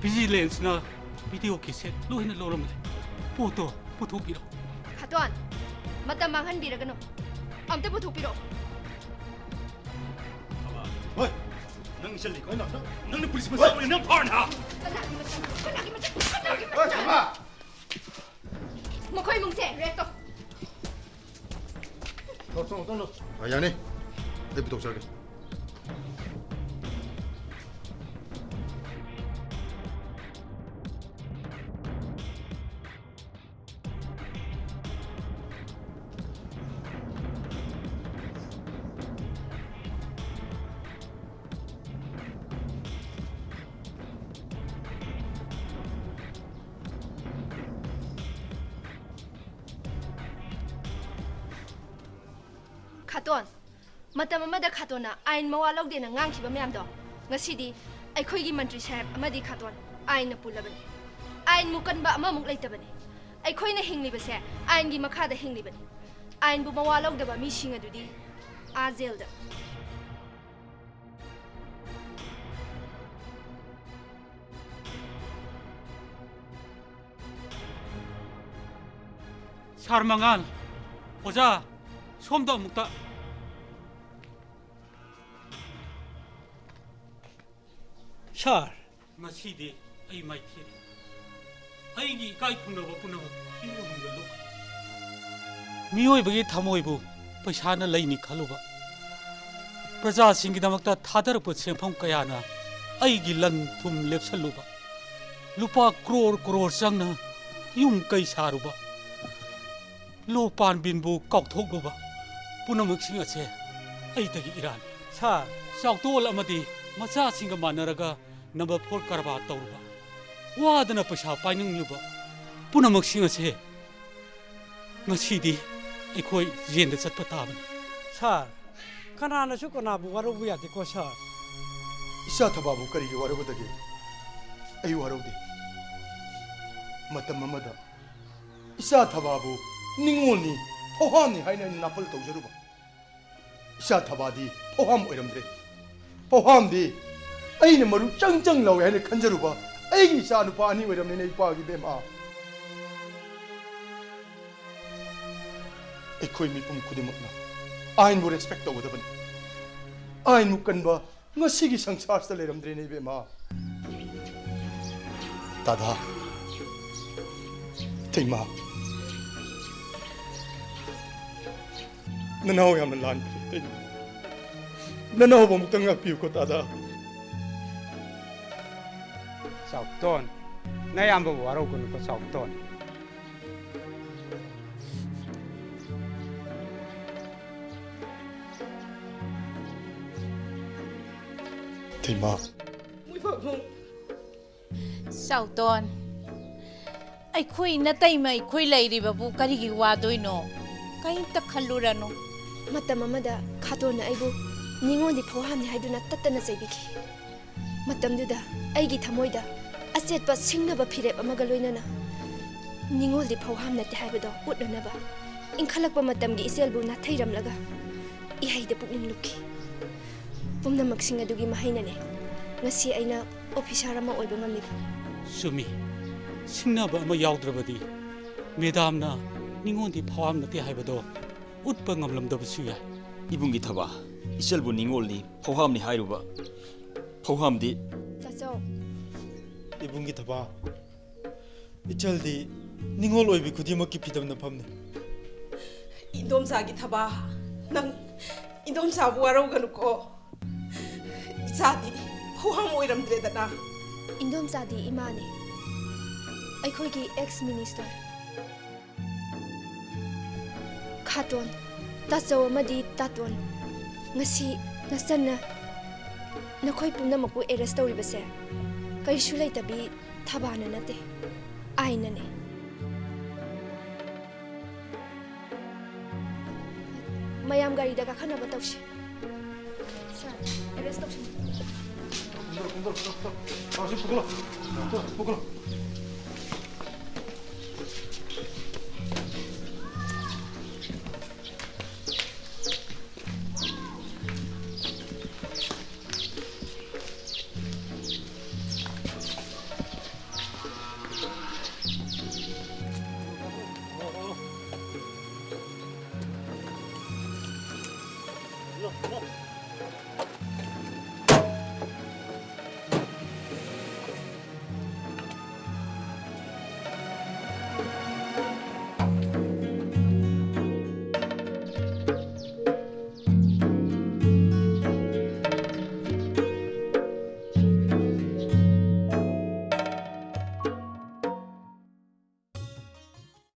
ꯚꯤꯖꯤꯂꯦꯟꯁꯅ ꯚꯤꯗꯤꯑꯣ ꯀꯦꯁꯦꯠ ꯂꯣꯏꯅ ꯂꯧꯔꯝꯂꯦ꯫ ꯄꯣꯠꯇꯣ ꯄꯨꯊꯣꯛꯄꯤꯔꯛꯑꯣ꯫ ꯈꯥꯇꯣꯟ, ꯃꯇꯝ ꯃꯥꯡꯍꯟꯕꯤꯔꯒꯅꯨ꯫ ꯑꯝꯇ ꯄꯨꯊꯣꯛꯄꯤꯔꯛꯑꯣ꯫ ꯍꯣꯏ꯫ ꯅꯪ ꯆꯠꯂꯤꯀꯣ? ꯅꯪ, ꯅꯪ, ꯅꯪꯅ ꯄꯨꯂꯤꯁ ꯃꯆꯥ ꯑꯣꯏꯅ ꯅꯪ ꯐꯥꯔꯅꯤ, ꯍꯥ? ꯀꯅꯥꯒꯤ ꯃꯆꯥ? ꯀꯅꯥꯒꯤ ꯃꯆꯥ? ꯀꯅꯥꯒꯤ ꯃꯆꯥ? ꯍꯣꯏ, ꯊꯝꯃ꯫ ꯃꯈꯣꯏ ꯏꯃꯨꯡꯁꯦ ꯔꯦꯗ ꯇꯧ꯫ ꯇꯧ, ꯇꯧ, ꯇꯧ, ꯇꯧ꯫ ꯑ, ꯌꯥꯅꯤ꯫ ꯑꯩ ꯄꯨꯊꯣꯛꯆꯔꯒꯦ꯫ ꯈꯥꯇꯣꯟ, ꯃꯇꯝ ꯑꯃꯗ ꯈꯥꯇꯣꯟꯅ ꯑꯥꯏꯟ ꯃꯋꯥ ꯂꯧꯗꯦꯅ ꯉꯥꯡꯈꯤꯕ ꯃꯌꯥꯝꯗꯣ, ꯉꯁꯤꯗꯤ ꯑꯩꯈꯣꯏꯒꯤ ꯃꯟꯇ꯭ꯔꯤ ꯁꯥꯍꯦꯕ ꯑꯃꯗꯤ ꯈꯥꯇꯣꯟ ꯑꯥꯏꯟꯅ ꯄꯨꯜꯂꯕꯅꯤ꯫ ꯑꯥꯏꯟꯃꯨꯛ ꯀꯟꯕ ꯑꯃꯃꯨꯛ ꯂꯩꯇꯕꯅꯤ꯫ ꯑꯩꯈꯣꯏꯅ ꯍꯤꯡꯂꯤꯕꯁꯦ ꯑꯥꯏꯟꯒꯤ ꯃꯈꯥꯗ ꯍꯤꯡꯂꯤꯕꯅꯤ꯫ ꯑꯥꯏꯟꯕꯨ ꯃꯋꯥ ꯂꯧꯗꯕ ꯃꯤꯁꯤꯡ ꯑꯗꯨꯗꯤ ꯑꯥ ꯖꯦꯜꯗ꯫ ꯁꯥꯔ ꯃꯉꯥꯜ, ꯑꯣꯖꯥ, ꯁꯣꯝꯗ ꯑꯃꯨꯛꯇ꯫ ꯁꯥꯔ꯫ ꯉꯁꯤꯗꯤ ꯑꯩ ꯃꯥꯏꯊꯤꯔꯦ꯫ ꯑꯩꯒꯤ ꯏꯀꯥꯏ ꯈꯨꯝꯅꯕ ꯄꯨꯝꯅꯃꯛ ꯏꯃꯨꯡꯗ ꯂꯨꯞꯈ꯭ꯔꯦ꯫ ꯃꯤꯑꯣꯏꯕꯒꯤ ꯊꯃꯣꯏꯕꯨ ꯄꯩꯁꯥꯅ ꯂꯩꯅꯤ ꯈꯜꯂꯨꯕ, ꯄ꯭ꯔꯖꯥꯁꯤꯡꯒꯤꯗꯃꯛꯇ ꯊꯥꯗꯔꯛꯄ ꯁꯦꯟꯐꯝ ꯀꯌꯥꯅ ꯑꯩꯒꯤ ꯂꯟ ꯊꯨꯝ ꯂꯦꯞꯁꯜꯂꯨꯕ, ꯂꯨꯄꯥ ꯀ꯭ꯔꯣꯔ ꯀ꯭ꯔꯣꯔ ꯆꯪꯅ ꯌꯨꯝ ꯀꯩ ꯁꯥꯔꯨꯕ, ꯂꯣ ꯄꯥꯟꯕꯤꯟꯕꯨ ꯀꯥꯎꯊꯣꯛꯂꯨꯕ, ꯄꯨꯝꯅꯃꯛꯁꯤꯡ ꯑꯁꯦ ꯑꯩꯗꯒꯤ ꯏꯔꯥꯟꯅꯤ꯫ ꯁꯥꯔ꯫ ꯆꯥꯎꯇꯣꯜ ꯑꯃꯗꯤ ꯃꯆꯥꯁꯤꯡꯒ ꯃꯥꯟꯅꯔꯒ ꯅꯝꯕꯔ ꯐꯣꯔ ꯀꯔꯕꯥꯔ ꯇꯧꯔꯨꯕ, ꯋꯥꯗꯅ ꯄꯩꯁꯥ ꯄꯥꯏꯅꯤꯡꯂꯨꯕ, ꯄꯨꯝꯅꯃꯛꯁꯤꯡ ꯑꯁꯦ ꯉꯁꯤꯗꯤ ꯑꯩꯈꯣꯏ ꯖꯦꯟꯗ ꯆꯠꯄ ꯇꯥꯕꯅꯤ꯫ ꯁꯥꯔ, ꯀꯅꯥꯅꯁꯨ ꯀꯅꯥꯕꯨ ꯋꯥꯔꯧꯕ ꯌꯥꯗꯦꯀꯣ, ꯁꯥꯔ꯫ ꯏꯆꯥ ꯊꯕꯥꯕꯨ ꯀꯔꯤꯒꯤ ꯋꯥꯔꯧꯒꯗꯒꯦ? ꯑꯩ ꯋꯥꯔꯧꯗꯦ꯫ ꯃꯇꯝ ꯑꯃꯗ ꯏꯆꯥ ꯊꯕꯥꯕꯨ ꯅꯤꯡꯉꯣꯜꯅꯤ, ꯐꯧꯍꯥꯝꯅꯤ ꯍꯥꯏꯅ ꯑꯩꯅ ꯅꯥꯄꯜ ꯇꯧꯖꯔꯨꯕ꯫ ꯏꯆꯥ ꯊꯕꯥꯗꯤ ꯐꯧꯍꯥꯝ ꯑꯣꯏꯔꯝꯗ꯭ꯔꯦ꯫ ꯐꯧꯍꯥꯝꯗꯤ ꯑꯩꯅ ꯃꯔꯨ ꯆꯪ ꯆꯪ ꯂꯧꯏ ꯍꯥꯏꯅ ꯈꯟꯖꯔꯨꯕ ꯑꯩꯒꯤ ꯏꯆꯥ ꯅꯨꯄꯥ ꯑꯅꯤ ꯑꯣꯏꯔꯝꯂꯦꯅꯦ, ꯏꯄꯥꯒꯤ ꯕꯦꯝꯃ꯫ ꯑꯩꯈꯣꯏ ꯃꯤꯄꯨꯝ ꯈꯨꯗꯤꯡꯃꯛꯅ ꯑꯥꯏꯟꯕꯨ ꯔꯦꯁꯄꯦꯛ ꯇꯧꯒꯗꯕꯅꯤ꯫ ꯑꯥꯏꯟꯕꯨ ꯀꯟꯕ ꯉꯁꯤꯒꯤ ꯁꯪꯁꯥꯔꯁꯤꯗ ꯂꯩꯔꯝꯗ꯭ꯔꯦꯅꯦ, ꯏꯕꯦꯝꯃ꯫ ꯇꯥꯗꯥ, ꯏꯇꯩꯃ, ꯅꯅꯥꯎ ꯌꯥꯝꯅ ꯂꯥꯟꯈ꯭ꯔꯦ, ꯏꯇꯩꯃ꯫ ꯅꯅꯥꯎꯕꯨ ꯑꯃꯨꯛꯇꯪ ꯉꯥꯛꯄꯤꯌꯨꯀꯣ, ꯇꯥꯗꯥ꯫ ꯆꯥꯎꯇꯣꯟ, ꯅꯌꯥꯝꯕꯕꯨ ꯋꯥꯔꯧꯒꯅꯨꯀꯣ, ꯆꯥꯎꯇꯣꯟ꯫ ꯏꯇꯩꯃ꯫ ꯆꯥꯎꯇꯣꯟ, ꯑꯩꯈꯣꯏ ꯅꯇꯩꯃ ꯑꯩꯈꯣꯏ ꯂꯩꯔꯤꯕꯕꯨ ꯀꯔꯤꯒꯤ ꯋꯥꯗꯣꯏꯅꯣ? ꯀꯔꯤꯝꯇ ꯈꯜꯂꯨꯔꯅꯨ꯫ ꯃꯇꯝ ꯑꯃꯗ ꯈꯥꯇꯣꯟꯅ ꯑꯩꯕꯨ ꯅꯤꯉꯣꯜꯗꯤ ꯐꯧꯍꯥꯝꯅꯤ ꯍꯥꯏꯗꯨꯅ ꯇꯠꯇꯅ ꯆꯩꯕꯤꯈꯤ꯫ ꯃꯇꯝꯗꯨꯗ ꯑꯩꯒꯤ ꯊꯃꯣꯏꯗ ꯑꯆꯦꯠꯄ ꯁꯤꯡꯅꯕ ꯐꯤꯔꯦꯞ ꯑꯃꯒ ꯂꯣꯏꯅꯅ ꯅꯤꯉꯣꯜꯗꯤ ꯐꯧꯍꯥꯝ ꯅꯠꯇꯦ ꯍꯥꯏꯕꯗꯣ ꯎꯠꯅꯅꯕ ꯏꯟꯈꯠꯂꯛꯄ ꯃꯇꯝꯒꯤ ꯏꯆꯦꯜꯕꯨ ꯅꯥꯊꯩꯔꯝꯂꯒ ꯏꯍꯩꯗ ꯄꯨꯛꯅꯤꯡ ꯂꯨꯞꯈꯤ꯫ ꯄꯨꯝꯅꯃꯛꯁꯤꯡ ꯑꯗꯨꯒꯤ ꯃꯍꯩꯅꯅꯦ ꯉꯁꯤ ꯑꯩꯅ ꯑꯣꯐꯤꯁꯥꯔ ꯑꯃ ꯑꯣꯏꯕ ꯉꯝꯂꯤꯕ꯫ ꯆꯨꯝꯃꯤ, ꯁꯤꯡꯅꯕ ꯑꯃ ꯌꯥꯎꯗ꯭ꯔꯕꯗꯤ ꯃꯦꯗꯥꯝꯅ ꯅꯤꯉꯣꯜꯗꯤ ꯐꯧꯍꯥꯝ ꯅꯠꯇꯦ ꯍꯥꯏꯕꯗꯣ ꯎꯠꯄ ꯉꯝꯂꯝꯗꯕꯁꯨ ꯌꯥꯏ꯫ ꯏꯕꯨꯡꯒꯤ ꯊꯕꯥ, ꯏꯆꯜꯕꯨ ꯅꯤꯉꯣꯜꯅꯤ, ꯐꯧꯍꯥꯝꯅꯤ ꯍꯥꯏꯔꯨꯕ꯫ ꯐꯧꯍꯥꯝꯗꯤ ꯇꯥꯆꯧ, ꯏꯕꯨꯡꯒꯤ ꯊꯕꯥ, ꯏꯆꯜꯗꯤ ꯅꯤꯉꯣꯜ ꯑꯣꯏꯕꯤ ꯈꯨꯗꯤꯡꯃꯛꯀꯤ ꯐꯤꯗꯝꯅꯐꯝꯅꯤ꯫ ꯏꯟꯗꯣꯝꯆꯥꯒꯤ ꯊꯕꯥ, ꯅꯪ ꯏꯟꯗꯣꯝꯆꯥꯕꯨ ꯋꯥꯔꯧꯒꯅꯨꯀꯣ꯫ ꯏꯆꯥꯗꯤ ꯐꯧꯍꯥꯝ ꯑꯣꯏꯔꯝꯗ꯭ꯔꯦꯗꯅ꯫ ꯏꯟꯗꯣꯝꯆꯥꯗꯤ ꯏꯃꯥꯅꯤ, ꯑꯩꯈꯣꯏꯒꯤ ꯑꯦꯛꯁ ꯃꯤꯅꯤꯁꯇꯔ꯫ ꯈꯥꯇꯣꯟ, ꯇꯥꯆꯧ ꯑꯃꯗꯤ ꯇꯥꯇꯣꯟ, ꯉꯁꯤ ꯅꯆꯟꯅ ꯅꯈꯣꯏ ꯄꯨꯝꯅꯃꯛꯄꯨ ꯑꯦꯔꯦꯁ ꯇꯧꯔꯤꯕꯁꯦ ꯀꯔꯤꯁꯨ ꯂꯩꯇꯕꯤ ꯊꯕꯥꯅ ꯅꯠꯇꯦ, ꯑꯥꯏꯟꯅꯅꯦ꯫ ꯃꯌꯥꯝ ꯒꯥꯔꯤꯗ ꯀꯥꯈꯠꯅꯕ ꯇꯧꯁꯤ꯫ ꯁꯥꯔ, ꯑꯦꯔꯦꯁ ꯇꯧꯁꯤꯟꯕꯤꯌꯨ꯫